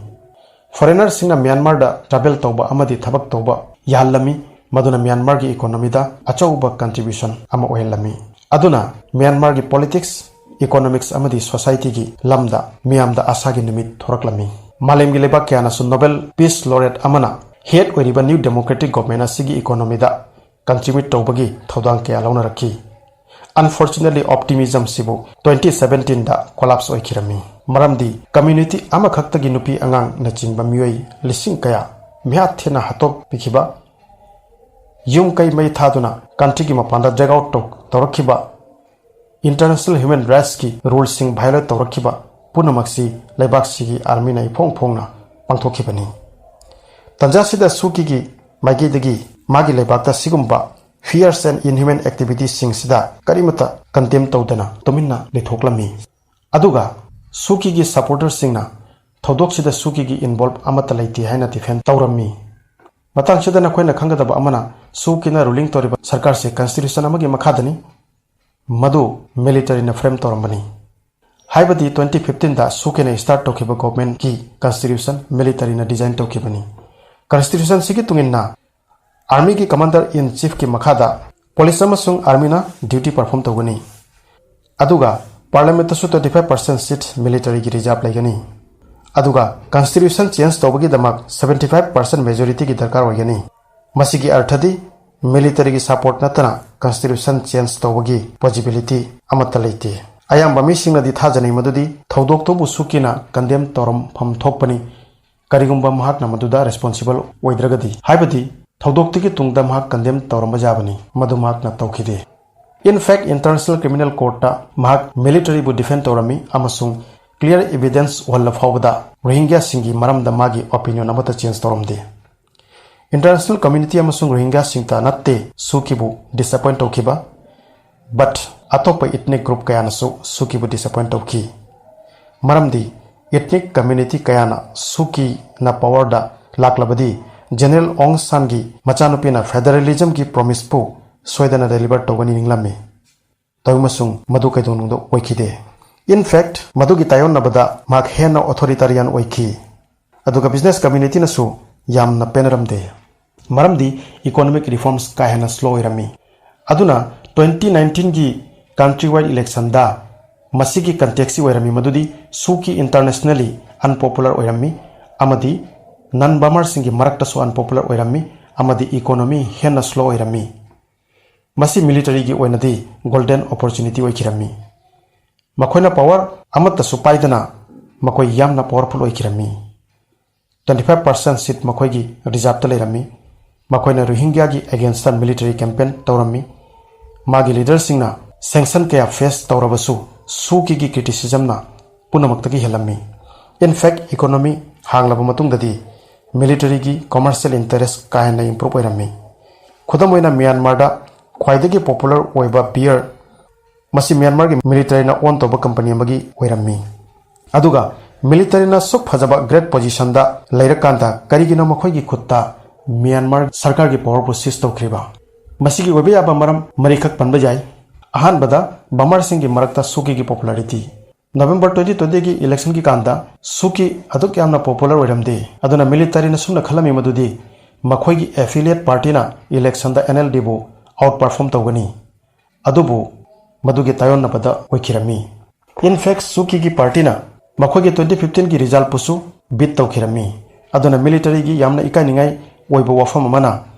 Foreignerꯁꯤꯡꯅ ꯃ꯭ꯌꯥꯟꯃꯥꯔꯗ travel ꯇꯧꯕ ꯑꯃꯗꯤ ꯊꯕꯛ ꯇꯧꯕ ꯌꯥꯍꯜꯂꯝꯃꯤ, ꯃꯗꯨꯅ ꯃ꯭ꯌꯥꯟꯃꯥꯔꯒꯤ economyꯗ ꯑꯆꯧꯕ contribution ꯑꯃ ꯑꯣꯏꯍꯜꯂꯝꯃꯤ꯫ ꯑꯗꯨꯅ ꯃ꯭ꯌꯥꯟꯃꯥꯔꯒꯤ politics, economics ꯑꯃꯗꯤ societyꯒꯤ ꯂꯝꯗ ꯃꯤꯌꯥꯝꯗ ꯑꯁꯥꯒꯤ ꯅꯨꯃꯤꯠ ꯊꯣꯔꯛꯂꯝꯃꯤ꯫ ꯃꯥꯂꯦꯝꯒꯤ ꯂꯩꯕꯥꯛ ꯀꯌꯥꯅꯁꯨ Nobel Peace Laureate ꯑꯃꯅ head ꯑꯣꯏꯔꯤꯕ new democratic government ꯑꯁꯤꯒꯤ economyꯗ contribute ꯇꯧꯕꯒꯤ ꯊꯧꯗꯥꯡ ꯀꯌꯥ ꯂꯧꯅꯔꯛꯈꯤ꯫ Unfortunately, optimismꯁꯤꯕꯨ twenty seventeenꯗ collapse ꯑꯣꯏꯈꯤꯔꯝꯃꯤ꯫ ꯃꯔꯝꯗꯤ community ꯑꯃꯈꯛꯇꯒꯤ ꯅꯨꯄꯤ ꯑꯉꯥꯡꯅꯆꯤꯡꯕ ꯃꯤꯑꯣꯏ ꯂꯤꯁꯤꯡ ꯀꯌꯥ ꯃꯤꯍꯥꯠ ꯊꯤꯅ ꯍꯥꯠꯇꯣꯛꯄꯤꯈꯤꯕ, ꯌꯨꯝ ꯀꯩ ꯃꯩ ꯊꯥꯗꯨꯅ countryꯒꯤ ꯃꯄꯥꯟꯗ drag out ꯇꯧ-, ꯇꯧꯔꯛꯈꯤꯕ, international human rightsꯀꯤ ruleꯁꯤꯡ violate ꯇꯧꯔꯛꯈꯤꯕ ꯄꯨꯝꯅꯃꯛꯁꯤ ꯂꯩꯕꯥꯛꯁꯤꯒꯤ armyꯅ ꯏꯐꯣꯡ ꯐꯣꯡꯅ ꯄꯥꯡꯊꯣꯛꯈꯤꯕꯅꯤ꯫ ꯇꯟꯖꯥꯁꯤꯗ ꯁꯨꯀꯤꯒꯤ ꯃꯥꯏꯀꯩꯗꯒꯤ ꯃꯥꯒꯤ ꯂꯩꯕꯥꯛꯇ ꯁꯤꯒꯨꯝꯕ fierce and inhuman activitiesꯁꯤꯡꯁꯤꯗ ꯀꯔꯤꯃꯠꯇ condemn ꯇꯧꯗꯅ ꯇꯨꯃꯤꯟꯅ ꯂꯩꯊꯣꯛꯂꯝꯃꯤ꯫ ꯑꯗꯨꯒ ꯁꯨꯀꯤꯒꯤ supporterꯁꯤꯡꯅ ꯊꯧꯗꯣꯛꯁꯤꯗ ꯁꯨꯀꯤꯒꯤ involve ꯑꯃꯠꯇ ꯂꯩꯇꯦ ꯍꯥꯏꯅ defend ꯇꯧꯔꯝꯃꯤ꯫ ꯃꯇꯥꯡꯁꯤꯗ ꯅꯈꯣꯏꯅ ꯈꯪꯒꯗꯕ ꯑꯃꯅ, ꯁꯨꯀꯤꯅ ruling ꯇꯧꯔꯤꯕ ꯁꯔꯀꯥꯔꯁꯤ constitution ꯑꯃꯒꯤ ꯃꯈꯥꯗꯅꯤ, ꯃꯗꯨ militaryꯅ frame ꯇꯧꯔꯝꯕꯅꯤ꯫ ꯍꯥꯏꯕꯗꯤ twenty fifteenꯗ ꯁꯨꯀꯤꯅ start ꯇꯧꯈꯤꯕ governmentꯀꯤ constitution militaryꯅ design ꯇꯧꯈꯤꯕꯅꯤ꯫ Constitutionꯁꯤꯒꯤ ꯇꯨꯡꯏꯟꯅ armyꯒꯤ commander in chiefꯀꯤ ꯃꯈꯥꯗ police ꯑꯃꯁꯨꯡ armyꯅ duty perform ꯇꯧꯒꯅꯤ꯫ ꯑꯗꯨꯒ parliamentꯇꯁꯨ twenty five percent seat militaryꯒꯤ reserve ꯂꯩꯒꯅꯤ꯫ ꯑꯗꯨꯒ constitution change ꯇꯧꯕꯒꯤꯗꯃꯛ seventy five percent majorityꯒꯤ ꯗꯔꯀꯥꯔ ꯑꯣꯏꯒꯅꯤ꯫ ꯃꯁꯤꯒꯤ ꯑꯔꯊꯗꯤ militaryꯒꯤ support ꯅꯠꯇꯅ constitution change ꯇꯧꯕꯒꯤ possibility ꯑꯃꯠꯇ ꯂꯩꯇꯦ꯫ ꯑꯌꯥꯝꯕ ꯃꯤꯁꯤꯡꯅꯗꯤ ꯊꯥꯖꯅꯩ ꯃꯗꯨꯗꯤ ꯊꯧꯗꯣꯛꯇꯨꯕꯨ ꯁꯨꯀꯤꯅ condemn ꯇꯧꯔꯝꯐꯝ ꯊꯣꯛꯄꯅꯤ, ꯀꯔꯤꯒꯨꯝꯕ ꯃꯍꯥꯛꯅ ꯃꯗꯨꯗ responsible ꯑꯣꯏꯗ꯭ꯔꯒꯗꯤ꯫ ꯍꯥꯏꯕꯗꯤ ꯊꯧꯗꯣꯛꯇꯨꯒꯤ ꯇꯨꯡꯗ ꯃꯍꯥꯛ condemn ꯇꯧꯔꯝꯕ ꯌꯥꯕꯅꯤ, ꯃꯗꯨ ꯃꯍꯥꯛꯅ ꯇꯧꯈꯤꯗꯦ꯫ In fact, International Criminal Courtꯇ ꯃꯍꯥꯛ militaryꯕꯨ defend ꯇꯧꯔꯝꯃꯤ ꯑꯃꯁꯨꯡ clear evidence ꯎꯍꯜꯂ ꯐꯥꯎꯕꯗ ꯔꯣꯍꯤꯡꯒ꯭ꯌꯥꯁꯤꯡꯒꯤ ꯃꯔꯝꯗ ꯃꯥꯒꯤ opinion ꯑꯃꯠꯇ change ꯇꯧꯔꯝꯗꯦ꯫ International community ꯑꯃꯁꯨꯡ ꯔꯣꯍꯤꯡꯒ꯭ꯌꯥꯁꯤꯡꯇ ꯅꯠꯇꯦ ꯁꯨꯀꯤꯕꯨ disappoint ꯇꯧꯈꯤꯕ, but ꯑꯇꯣꯞꯄ ethnic group ꯀꯌꯥꯅꯁꯨ ꯁꯨꯀꯤꯕꯨ disappoint ꯇꯧꯈꯤ꯫ ꯃꯔꯝꯗꯤ ethnic community ꯀꯌꯥꯅ ꯁꯨꯀꯤꯅ powerꯗ ꯂꯥꯛꯂꯕꯗꯤ General Aung Sanꯒꯤ ꯃꯆꯥꯅꯨꯄꯤꯅ federalismꯒꯤ promiseꯄꯨ ꯁꯣꯏꯗꯅ deliver ꯇꯧꯒꯅꯤ ꯅꯤꯡꯂꯝꯃꯤ꯫ ꯇꯧꯏꯃꯁꯨꯡ ꯃꯗꯨ ꯀꯩꯗꯧꯅꯨꯡꯗ ꯑꯣꯏꯈꯤꯗꯦ꯫ In fact, ꯃꯗꯨꯒꯤ ꯇꯥꯏꯌꯣꯟꯅꯕꯗ ꯃꯍꯥꯛ ꯍꯦꯟꯅ authoritarian ꯑꯣꯏꯈꯤ꯫ ꯑꯗꯨꯒ business communityꯅꯁꯨ ꯌꯥꯝꯅ ꯄꯦꯟꯅꯔꯝꯗꯦ, ꯃꯔꯝꯗꯤ economic reforms ꯀꯥ ꯍꯦꯟꯅ slow ꯑꯣꯏꯔꯝꯃꯤ꯫ ꯑꯗꯨꯅ twenty nineteenꯒꯤ countrywide electionꯗ ꯃꯁꯤꯒꯤ contextꯁꯤ ꯑꯣꯏꯔꯝꯃꯤ, ꯃꯗꯨꯗꯤ ꯁꯨꯀꯤ internationally unpopular ꯑꯣꯏꯔꯝꯃꯤ ꯑꯃꯗꯤ non-Burmaꯁꯤꯡꯒꯤ ꯃꯔꯛꯇꯁꯨ unpopular ꯑꯣꯏꯔꯝꯃꯤ ꯑꯃꯗꯤ economy ꯍꯦꯟꯅ slow ꯑꯣꯏꯔꯝꯃꯤ꯫ ꯃꯁꯤ militaryꯒꯤ ꯑꯣꯏꯅꯗꯤ golden opportunity ꯑꯣꯏꯈꯤꯔꯝꯃꯤ꯫ ꯃꯈꯣꯏꯅ power ꯑꯃꯠꯇꯁꯨ ꯄꯥꯏꯗꯅ ꯃꯈꯣꯏ ꯌꯥꯝꯅ powerful ꯑꯣꯏꯈꯤꯔꯝꯃꯤ꯫ Twenty five percent seat ꯃꯈꯣꯏꯒꯤ reserveꯇ ꯂꯩꯔꯝꯃꯤ꯫ ꯃꯈꯣꯏꯅ ꯔꯣꯍꯤꯡꯒ꯭ꯌꯥꯒꯤ againstꯇ military campaign ꯇꯧꯔꯝꯃꯤ꯫ ꯃꯥꯒꯤ leaderꯁꯤꯡꯅ sanction ꯀꯌꯥ face ꯇꯧꯔꯕꯁꯨ ꯁꯨꯀꯤꯒꯤ criticismꯅ ꯄꯨꯝꯅꯃꯛꯇꯒꯤ ꯍꯦꯜꯂꯝꯃꯤ꯫ In fact, economy ꯍꯥꯡꯂꯕ ꯃꯇꯨꯡꯗꯗꯤ militaryꯒꯤ commercial interest ꯀꯥ ꯍꯦꯟꯅ improve ꯑꯣꯏꯔꯝꯃꯤ꯫ ꯈꯨꯗꯝ ꯑꯣꯏꯅ, ꯃ꯭ꯌꯥꯟꯃꯥꯔꯗ ꯈ꯭ꯋꯥꯏꯗꯒꯤ popular ꯑꯣꯏꯕ beer, ꯃꯁꯤ ꯃ꯭ꯌꯥꯟꯃꯥꯔꯒꯤ militaryꯅ own ꯇꯧꯕ company ꯑꯃꯒꯤ ꯑꯣꯏꯔꯝꯃꯤ꯫ ꯑꯗꯨꯒ militaryꯅ ꯁꯨꯛ ꯐꯖꯕ great positionꯗ ꯂꯩꯔꯀꯥꯟꯗ ꯀꯔꯤꯒꯤꯅꯣ ꯃꯈꯣꯏꯒꯤ ꯈꯨꯠꯇ ꯃ꯭ꯌꯥꯟꯃꯥꯔ ꯁꯔꯀꯥꯔꯒꯤ powerꯕꯨ seize ꯇꯧꯈ꯭ꯔꯤꯕ? ꯃꯁꯤꯒꯤ ꯑꯣꯏꯕ ꯌꯥꯕ ꯃꯔꯝ ꯃꯔꯤꯈꯛ ꯄꯟꯕ ꯌꯥꯏ꯫ ꯑꯍꯥꯟꯕꯗ, Burmaꯁꯤꯡꯒꯤ ꯃꯔꯛꯇ ꯁꯨꯀꯤꯒꯤ popularity꯫ November twenty twentyꯒꯤ electionꯒꯤ ꯀꯥꯟꯗ ꯁꯨꯀꯤ ꯑꯗꯨꯛ ꯌꯥꯝꯅ popular ꯑꯣꯏꯔꯝꯗꯦ꯫ ꯑꯗꯨꯅ militaryꯅ ꯁꯨꯝꯅ ꯈꯜꯂꯝꯃꯤ ꯃꯗꯨꯗꯤ ꯃꯈꯣꯏꯒꯤ affiliate partyꯅ electionꯗ NLDꯕꯨ outperform ꯇꯧꯒꯅꯤ꯫ ꯑꯗꯨꯕꯨ ꯃꯗꯨꯒꯤ ꯇꯥꯏꯌꯣꯟꯅꯕꯗ ꯑꯣꯏꯈꯤꯔꯝꯃꯤ꯫ In fact, ꯁꯨꯀꯤꯒꯤ partyꯅ ꯃꯈꯣꯏꯒꯤ twenty fifteenꯒꯤ resultꯄꯨꯁꯨ beat ꯇꯧꯈꯤꯔꯝꯃꯤ꯫ ꯑꯗꯨꯅ militaryꯒꯤ ꯌꯥꯝꯅ ꯏꯀꯥꯏꯅꯤꯡꯉꯥꯏ ꯑꯣꯏꯕ ꯋꯥꯐꯝ ꯑꯃꯅ,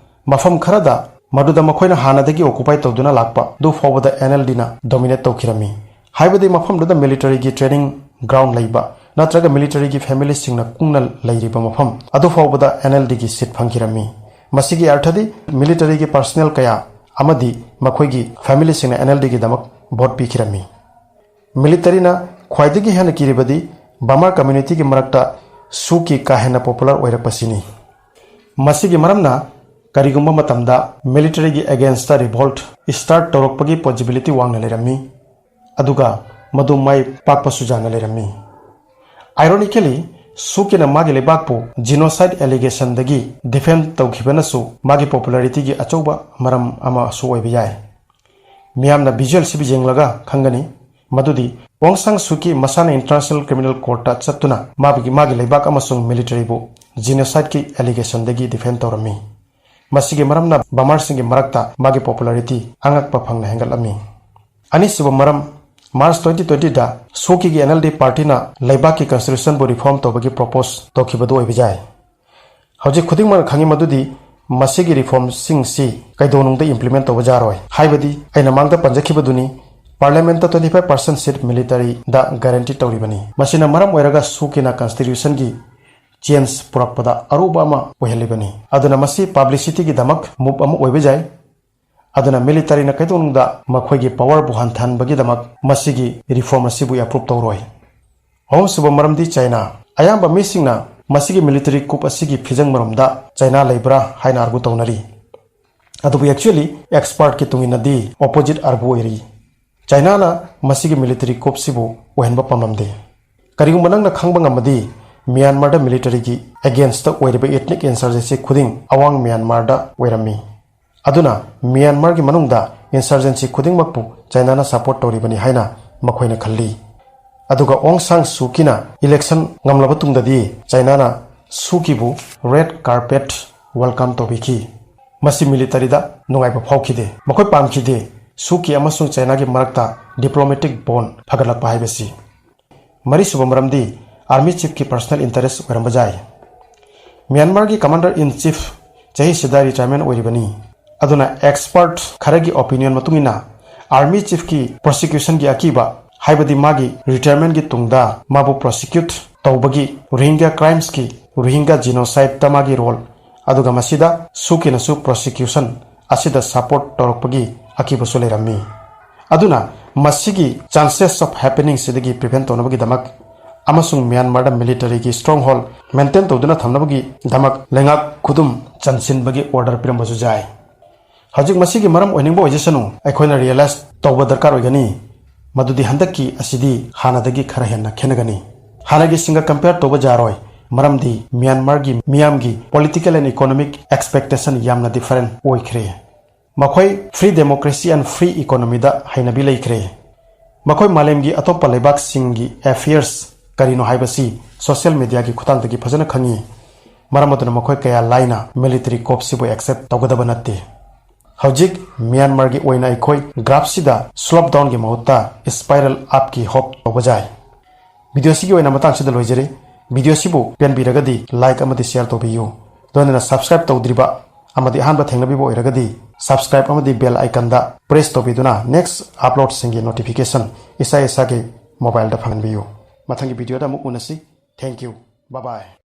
ꯃꯐꯝ ꯈꯔꯗ ꯃꯗꯨꯗ ꯃꯈꯣꯏꯅ ꯍꯥꯟꯅꯗꯒꯤ occupy ꯇꯧꯗꯨꯅ ꯂꯥꯛꯄ ꯑꯗꯨ ꯐꯥꯎꯕꯗ NLDꯅ dominate ꯇꯧꯈꯤꯔꯝꯃꯤ꯫ ꯍꯥꯏꯕꯗꯤ ꯃꯐꯝꯗꯨꯗ militaryꯒꯤ training ground ꯂꯩꯕ ꯅꯠꯇ꯭ꯔꯒ militaryꯒꯤ familyꯁꯤꯡꯅ ꯀꯨꯡꯅ ꯂꯩꯔꯤꯕ ꯃꯐꯝ ꯑꯗꯨ ꯐꯥꯎꯕꯗ NLDꯒꯤ seat ꯐꯪꯈꯤꯔꯝꯃꯤ꯫ ꯃꯁꯤꯒꯤ ꯑꯔꯊꯗꯤ ꯃꯤꯂꯤꯇꯔꯤꯒꯤ ꯄꯔꯁꯅꯦꯜ ꯀꯌꯥ ꯑꯃꯗꯤ ꯃꯈꯣꯏꯒꯤ ꯐꯦꯃꯤꯂꯤꯁꯤꯡꯅ ꯑꯦꯟ ꯑꯦꯜ ꯗꯤꯒꯤꯗꯃꯛ ꯚꯣꯠ ꯄꯤꯈꯤꯔꯝꯃꯤ꯫ ꯃꯤꯂꯤꯇꯔꯤꯅ ꯈ꯭ꯋꯥꯏꯗꯒꯤ ꯍꯦꯟꯅ ꯀꯤꯔꯤꯕꯗꯤ ꯕꯥꯃꯥꯔ ꯀꯝꯃ꯭ꯌꯨꯅꯤꯇꯤꯒꯤ ꯃꯔꯛꯇ ꯁꯨꯀꯤ ꯀꯥ ꯍꯦꯟꯅ ꯄꯣꯄꯨꯂꯔ ꯑꯣꯏꯔꯛꯄꯁꯤꯅꯤ꯫ ꯃꯁꯤꯒꯤ ꯃꯔꯝꯅ ꯀꯔꯤꯒꯨꯝꯕ ꯃꯇꯝꯗ ꯃꯤꯂꯤꯇꯔꯤꯒꯤ ꯑꯦꯒꯦꯟꯁꯇ ꯔꯤꯚꯣꯜꯠ ꯁ꯭ꯇꯥꯔꯠ ꯇꯧꯔꯛꯄꯒꯤ ꯄꯣꯁꯤꯕꯤꯂꯤꯇꯤ ꯋꯥꯡꯅ ꯂꯩꯔꯝꯃꯤ, ꯑꯗꯨꯒ ꯃꯗꯨ ꯃꯥꯏ ꯄꯥꯛꯄꯁꯨ ꯌꯥꯅ ꯂꯩꯔꯝꯃꯤ꯫ ꯑꯥꯏꯔꯣꯅꯤꯀꯦꯂꯤ, ꯁꯨꯀꯤꯅ ꯃꯥꯒꯤ ꯂꯩꯕꯥꯛꯄꯨ ꯖꯤꯅꯣꯁꯥꯏꯗ ꯑꯦꯂꯤꯒꯦꯁꯟꯗꯒꯤ ꯗꯤꯐꯦꯟ ꯇꯧꯈꯤꯕꯅꯁꯨ ꯃꯥꯒꯤ ꯄꯣꯄꯨꯂꯔꯤꯇꯤꯒꯤ ꯑꯆꯧꯕ ꯃꯔꯝ ꯑꯃꯁꯨ ꯑꯣꯏꯕ ꯌꯥꯏ꯫ ꯃꯤꯌꯥꯝꯅ ꯚꯤꯖꯨꯑꯦꯜꯁꯤꯕꯨ ꯌꯦꯡꯂꯒ ꯈꯪꯒꯅꯤ ꯃꯗꯨꯗꯤ ꯑꯣꯡ ꯁꯥꯡ ꯁꯨꯀꯤ ꯃꯁꯥꯅ ꯏꯟꯇꯔꯅꯦꯁꯅꯦꯜ ꯀ꯭ꯔꯤꯃꯤꯅꯦꯜ ꯀꯣꯔꯠꯇ ꯆꯠꯇꯨꯅ ꯃꯥꯒꯤ, ꯃꯥꯒꯤ ꯂꯩꯕꯥꯛ ꯑꯃꯁꯨꯡ ꯃꯤꯂꯤꯇꯔꯤꯕꯨ ꯖꯤꯅꯣꯁꯥꯏꯗꯀꯤ ꯑꯦꯂꯤꯒꯦꯁꯟꯗꯒꯤ ꯗꯤꯐꯦꯟ ꯇꯧꯔꯝꯃꯤ꯫ ꯃꯁꯤꯒꯤ ꯃꯔꯝꯅ ꯕꯃꯥꯔꯁꯤꯡꯒꯤ ꯃꯔꯛꯇ ꯃꯥꯒꯤ ꯄꯣꯄꯨꯂꯔꯤꯇꯤ ꯑꯉꯛꯄ ꯐꯪꯅ ꯍꯦꯟꯒꯠꯂꯝꯃꯤ꯫ ꯑꯅꯤꯁꯨꯕ ꯃꯔꯝ, ꯃꯥꯔꯆ ꯇ꯭ꯋꯦꯟꯇꯤ ꯇ꯭ꯋꯦꯟꯇꯤꯗ ꯁꯨꯀꯤꯒꯤ ꯑꯦꯟ ꯑꯦꯜ ꯗꯤ ꯄꯥꯔꯇꯤꯅ ꯂꯩꯕꯥꯛꯀꯤ ꯀꯟꯁꯇꯤꯇ꯭ꯌꯨꯁꯟꯕꯨ ꯔꯤꯐꯣꯔꯝ ꯇꯧꯕꯒꯤ ꯄ꯭ꯔꯣꯄꯣꯁ ꯇꯧꯈꯤꯕꯗꯨ ꯑꯣꯏꯕ ꯌꯥꯏ꯫ ꯍꯧꯖꯤꯛ ꯈꯨꯗꯤꯡꯃꯛꯅ ꯈꯪꯉꯤ ꯃꯗꯨꯗꯤ ꯃꯁꯤꯒꯤ ꯔꯤꯐꯣꯔꯝꯁꯤꯡꯁꯤ ꯀꯩꯗꯧꯅꯨꯡꯗ ꯏꯝꯄ꯭ꯂꯤꯃꯦꯟ ꯇꯧꯕ ꯌꯥꯔꯣꯏ꯫ ꯍꯥꯏꯕꯗꯤ ꯑꯩꯅ ꯃꯥꯡꯗ ꯄꯟꯖꯈꯤꯕꯗꯨꯅꯤ, ꯄꯥꯔꯂꯤꯌꯥꯃꯦꯟꯠꯇ twenty five percent seat ꯃꯤꯂꯤꯇꯔꯤꯗ ꯒꯥꯔꯦꯟꯇꯤ ꯇꯧꯔꯤꯕꯅꯤ꯫ ꯃꯁꯤꯅ ꯃꯔꯝ ꯑꯣꯏꯔꯒ ꯁꯨꯀꯤꯅ ꯀꯟꯁꯇꯤꯇ꯭ꯌꯨꯁꯟꯒꯤ ꯆꯦꯟꯖ ꯄꯨꯔꯛꯄꯗ ꯑꯔꯨꯕ ꯑꯃ ꯑꯣꯏꯍꯜꯂꯤꯕꯅꯤ꯫ ꯑꯗꯨꯅ ꯃꯁꯤ ꯄꯕ꯭ꯂꯤꯁꯤꯇꯤꯒꯤꯗꯃꯛ ꯃꯨꯚ ꯑꯃ ꯑꯣꯏꯕ ꯌꯥꯏ꯫ ꯑꯗꯨꯅ ꯃꯤꯂꯤꯇꯔꯤꯅ ꯀꯩꯗꯧꯅꯨꯡꯗ ꯃꯈꯣꯏꯒꯤ ꯄꯋꯔꯕꯨ ꯍꯟꯊꯍꯟꯕꯒꯤꯗꯃꯛ ꯃꯁꯤꯒꯤ ꯔꯤꯐꯣꯔꯝ ꯑꯁꯤꯕꯨ ꯑꯦꯄ꯭ꯔꯨꯞ ꯇꯧꯔꯣꯏ꯫ ꯑꯍꯨꯝꯁꯨꯕ ꯃꯔꯝꯗꯤ ꯆꯥꯏꯅꯥ꯫ ꯑꯌꯥꯝꯕ ꯃꯤꯁꯤꯡꯅ ꯃꯁꯤꯒꯤ ꯃꯤꯂꯤꯇꯔꯤ ꯀꯨꯞ ꯑꯁꯤꯒꯤ ꯐꯤꯖꯪ ꯃꯔꯨꯝꯗ ꯆꯥꯏꯅꯥ ꯂꯩꯕ꯭ꯔꯥ ꯍꯥꯏꯅ ꯑꯥꯔꯒꯨ ꯇꯧꯅꯔꯤ꯫ ꯑꯗꯨꯕꯨ ꯑꯦꯛꯆꯨꯑꯦꯂꯤ ꯑꯦꯛꯁꯄꯔꯠꯀꯤ ꯇꯨꯡ ꯏꯟꯅꯗꯤ ꯑꯣꯄꯣꯖꯤꯠ ꯑꯥꯔꯒꯨ ꯑꯣꯏꯔꯤ꯫ ꯆꯥꯏꯅꯥꯅ ꯃꯁꯤꯒꯤ ꯃꯤꯂꯤꯇꯔꯤ ꯀꯨꯞꯁꯤꯕꯨ ꯑꯣꯏꯍꯟꯕ ꯄꯥꯝꯂꯝꯗꯦ꯫ ꯀꯔꯤꯒꯨꯝꯕ ꯅꯪꯅ ꯈꯪꯕ ꯉꯝꯃꯗꯤ, ꯃ꯭ꯌꯥꯟꯃꯥꯔꯗ ꯃꯤꯂꯤꯇꯔꯤꯒꯤ ꯑꯦꯒꯦꯟꯁꯇ ꯑꯣꯏꯔꯤꯕ ꯏꯊꯅꯤꯛ ꯏꯟꯁꯔꯖꯦꯟꯁꯤ ꯈꯨꯗꯤꯡ ꯑꯋꯥꯡ ꯃ꯭ꯌꯥꯟꯃꯥꯔꯗ ꯑꯣꯏꯔꯝꯃꯤ꯫ ꯑꯗꯨꯅ ꯃ꯭ꯌꯥꯟꯃꯥꯔꯒꯤ ꯃꯅꯨꯡꯗ ꯏꯟꯁꯔꯖꯦꯟꯁꯤ ꯈꯨꯗꯤꯡꯃꯛꯄꯨ ꯆꯥꯏꯅꯥꯅ ꯁꯄꯣꯔꯠ ꯇꯧꯔꯤꯕꯅꯤ ꯍꯥꯏꯅ ꯃꯈꯣꯏꯅ ꯈꯜꯂꯤ꯫ ꯑꯗꯨꯒ ꯑꯣꯡ ꯁꯥꯡ ꯁꯨꯀꯤꯅ ꯏꯂꯦꯛꯁꯟ ꯉꯝꯂꯕ ꯇꯨꯡꯗꯗꯤ ꯆꯥꯏꯅꯥꯅ ꯁꯨꯀꯤꯕꯨ ꯔꯦꯗ ꯀꯥꯔꯄꯦꯠ ꯋꯦꯜꯀꯝ ꯇꯧꯕꯤꯈꯤ꯫ ꯃꯁꯤ ꯃꯤꯂꯤꯇꯔꯤꯗ ꯅꯨꯡꯉꯥꯏꯕ ꯐꯥꯎꯈꯤꯗꯦ꯫ ꯃꯈꯣꯏ ꯄꯥꯝꯈꯤꯗꯦ ꯁꯨꯀꯤ ꯑꯃꯁꯨꯡ ꯆꯥꯏꯅꯥꯒꯤ ꯃꯔꯛꯇ ꯗꯤꯄ꯭ꯂꯣꯃꯦꯇꯤꯛ ꯕꯣꯟ ꯐꯒꯠꯂꯛꯄ ꯍꯥꯏꯕꯁꯤ꯫ ꯃꯔꯤꯁꯨꯕ ꯃꯔꯝꯗꯤ ꯑꯥꯔꯃꯤ ꯆꯤꯐꯀꯤ ꯄꯔꯁꯅꯦꯜ ꯏꯟꯇꯔꯦꯁ ꯑꯣꯏꯔꯝꯕ ꯌꯥꯏ꯫ ꯃ꯭ꯌꯥꯟꯃꯥꯔꯒꯤ ꯀꯃꯥꯟꯗꯔ ꯏꯟ ꯆꯤꯐ ꯆꯍꯤꯁꯤꯗ ꯔꯤꯇꯥꯌꯔꯃꯦꯟ ꯑꯣꯏꯔꯤꯕꯅꯤ꯫ ꯑꯗꯨꯅ ꯑꯦꯛꯁꯄꯔꯠ ꯈꯔꯒꯤ ꯑꯣꯄꯤꯅꯤꯌꯟ ꯃꯇꯨꯡ ꯏꯟꯅ ꯑꯥꯔꯃꯤ ꯆꯤꯐꯀꯤ ꯄ꯭ꯔꯣꯁꯤꯀ꯭ꯌꯨꯁꯟꯒꯤ ꯑꯀꯤꯕ, ꯍꯥꯏꯕꯗꯤ ꯃꯥꯒꯤ ꯔꯤꯇꯥꯌꯔꯃꯦꯟꯒꯤ ꯇꯨꯡꯗ ꯃꯥꯕꯨ ꯄ꯭ꯔꯣꯁꯤꯀ꯭ꯌꯨꯠ ꯇꯧꯕꯒꯤ ꯔꯣꯍꯤꯡꯒ꯭ꯌꯥ ꯀ꯭ꯔꯥꯏꯝꯁꯀꯤ, ꯔꯣꯍꯤꯡꯒ꯭ꯌꯥ ꯖꯤꯅꯣꯁꯥꯏꯗꯇ ꯃꯥꯒꯤ ꯔꯣꯜ ꯑꯗꯨꯒ ꯃꯁꯤꯗ ꯁꯨꯀꯤꯅꯁꯨ prosecution ꯑꯁꯤꯗ support ꯇꯧꯔꯛꯄꯒꯤ ꯑꯀꯤꯕꯁꯨ ꯂꯩꯔꯝꯃꯤ꯫ ꯑꯗꯨꯅ ꯃꯁꯤꯒꯤ chances of happening ꯁꯤꯗꯒꯤ prevent ꯇꯧꯅꯕꯒꯤꯗꯃꯛ ꯑꯃꯁꯨꯡ ꯃ꯭ꯌꯥꯟꯃꯥꯔꯗ military ꯒꯤ stronghold maintain ꯇꯧꯗꯨꯅ ꯊꯝꯅꯕꯒꯤꯗꯃꯛ ꯂꯩꯉꯥꯛ ꯈꯨꯗꯨꯝ ꯆꯟꯁꯤꯟꯕꯒꯤ order ꯄꯤꯔꯝꯕꯁꯨ ꯌꯥꯏ꯫ ꯍꯧꯖꯤꯛ ꯃꯁꯤꯒꯤ ꯃꯔꯝ ꯑꯣꯏꯅꯤꯡꯕ ꯑꯣꯏꯖꯁꯅꯨ, ꯑꯩꯈꯣꯏꯅ realize ꯇꯧꯕ ꯗꯔꯀꯥꯔ ꯑꯣꯏꯒꯅꯤ ꯃꯗꯨꯗꯤ ꯍꯟꯗꯛꯀꯤ ꯑꯁꯤꯗꯤ ꯍꯥꯟꯅꯗꯒꯤ ꯈꯔ ꯍꯦꯟꯅ ꯈꯦꯠꯅꯒꯅꯤ꯫ ꯍꯥꯟꯅꯒꯤꯁꯤꯡꯒ compare ꯇꯧꯕ ꯌꯥꯔꯣꯏ, ꯃꯔꯝꯗꯤ ꯃ꯭ꯌꯥꯟꯃꯥꯔꯒꯤ ꯃꯤꯌꯥꯝꯒꯤ political and economic expectation ꯌꯥꯝꯅ different ꯑꯣꯏꯈ꯭ꯔꯦ꯫ ꯃꯈꯣꯏ free democracy and free economy ꯗ ꯍꯩꯅꯕꯤ ꯂꯩꯈ꯭ꯔꯦ꯫ ꯃꯈꯣꯏ ꯃꯥꯂꯦꯝꯒꯤ ꯑꯇꯣꯞꯄ ꯂꯩꯕꯥꯛꯁꯤꯡꯒꯤ affairs ꯀꯔꯤꯅꯣ ꯍꯥꯏꯕꯁꯤ social media ꯒꯤ ꯈꯨꯠꯊꯥꯡꯗꯒꯤ ꯐꯖꯅ ꯈꯪꯉꯤ꯫ ꯃꯔꯝ ꯑꯗꯨꯅ ꯃꯈꯣꯏ ꯀꯌꯥ ꯂꯥꯏꯅ military coup ꯁꯤꯕꯨ accept ꯇꯧꯒꯗꯕ ꯅꯠꯇꯦ꯫ ꯍꯧꯖꯤꯛ ꯃ꯭ꯌꯥꯟꯃꯥꯔꯒꯤ ꯑꯣꯏꯅ ꯑꯩꯈꯣꯏ graph ꯁꯤꯗ slope down ꯒꯤ ꯃꯍꯨꯠꯇ spiral up ꯀꯤ hope ꯇꯧꯕ ꯌꯥꯏ꯫ Video ꯁꯤꯒꯤ ꯑꯣꯏꯅ ꯃꯇꯥꯡꯁꯤꯗ ꯂꯣꯏꯖꯔꯦ꯫ Video ꯁꯤꯕꯨ ꯄꯦꯟꯕꯤꯔꯒꯗꯤ like ꯑꯃꯗꯤ share ꯇꯧꯕꯤꯌꯨ꯫ ꯂꯣꯏꯅꯅ subscribe ꯇꯧꯗ꯭ꯔꯤꯕ ꯑꯃꯗꯤ ꯑꯍꯥꯟꯕ ꯊꯦꯡꯅꯕꯤꯕ ꯑꯣꯏꯔꯒꯗꯤ subscribe ꯑꯃꯗꯤ bell icon ꯗ press ꯇꯧꯕꯤꯗꯨꯅ next upload ꯁꯤꯡꯒꯤ notification ꯏꯁꯥ ꯏꯁꯥꯒꯤ mobile ꯗ ꯐꯪꯍꯟꯕꯤꯌꯨ꯫ ꯃꯊꯪꯒꯤ video ꯗ ꯑꯃꯨꯛ ꯎꯅꯁꯤ꯫ Thank you. Bye bye.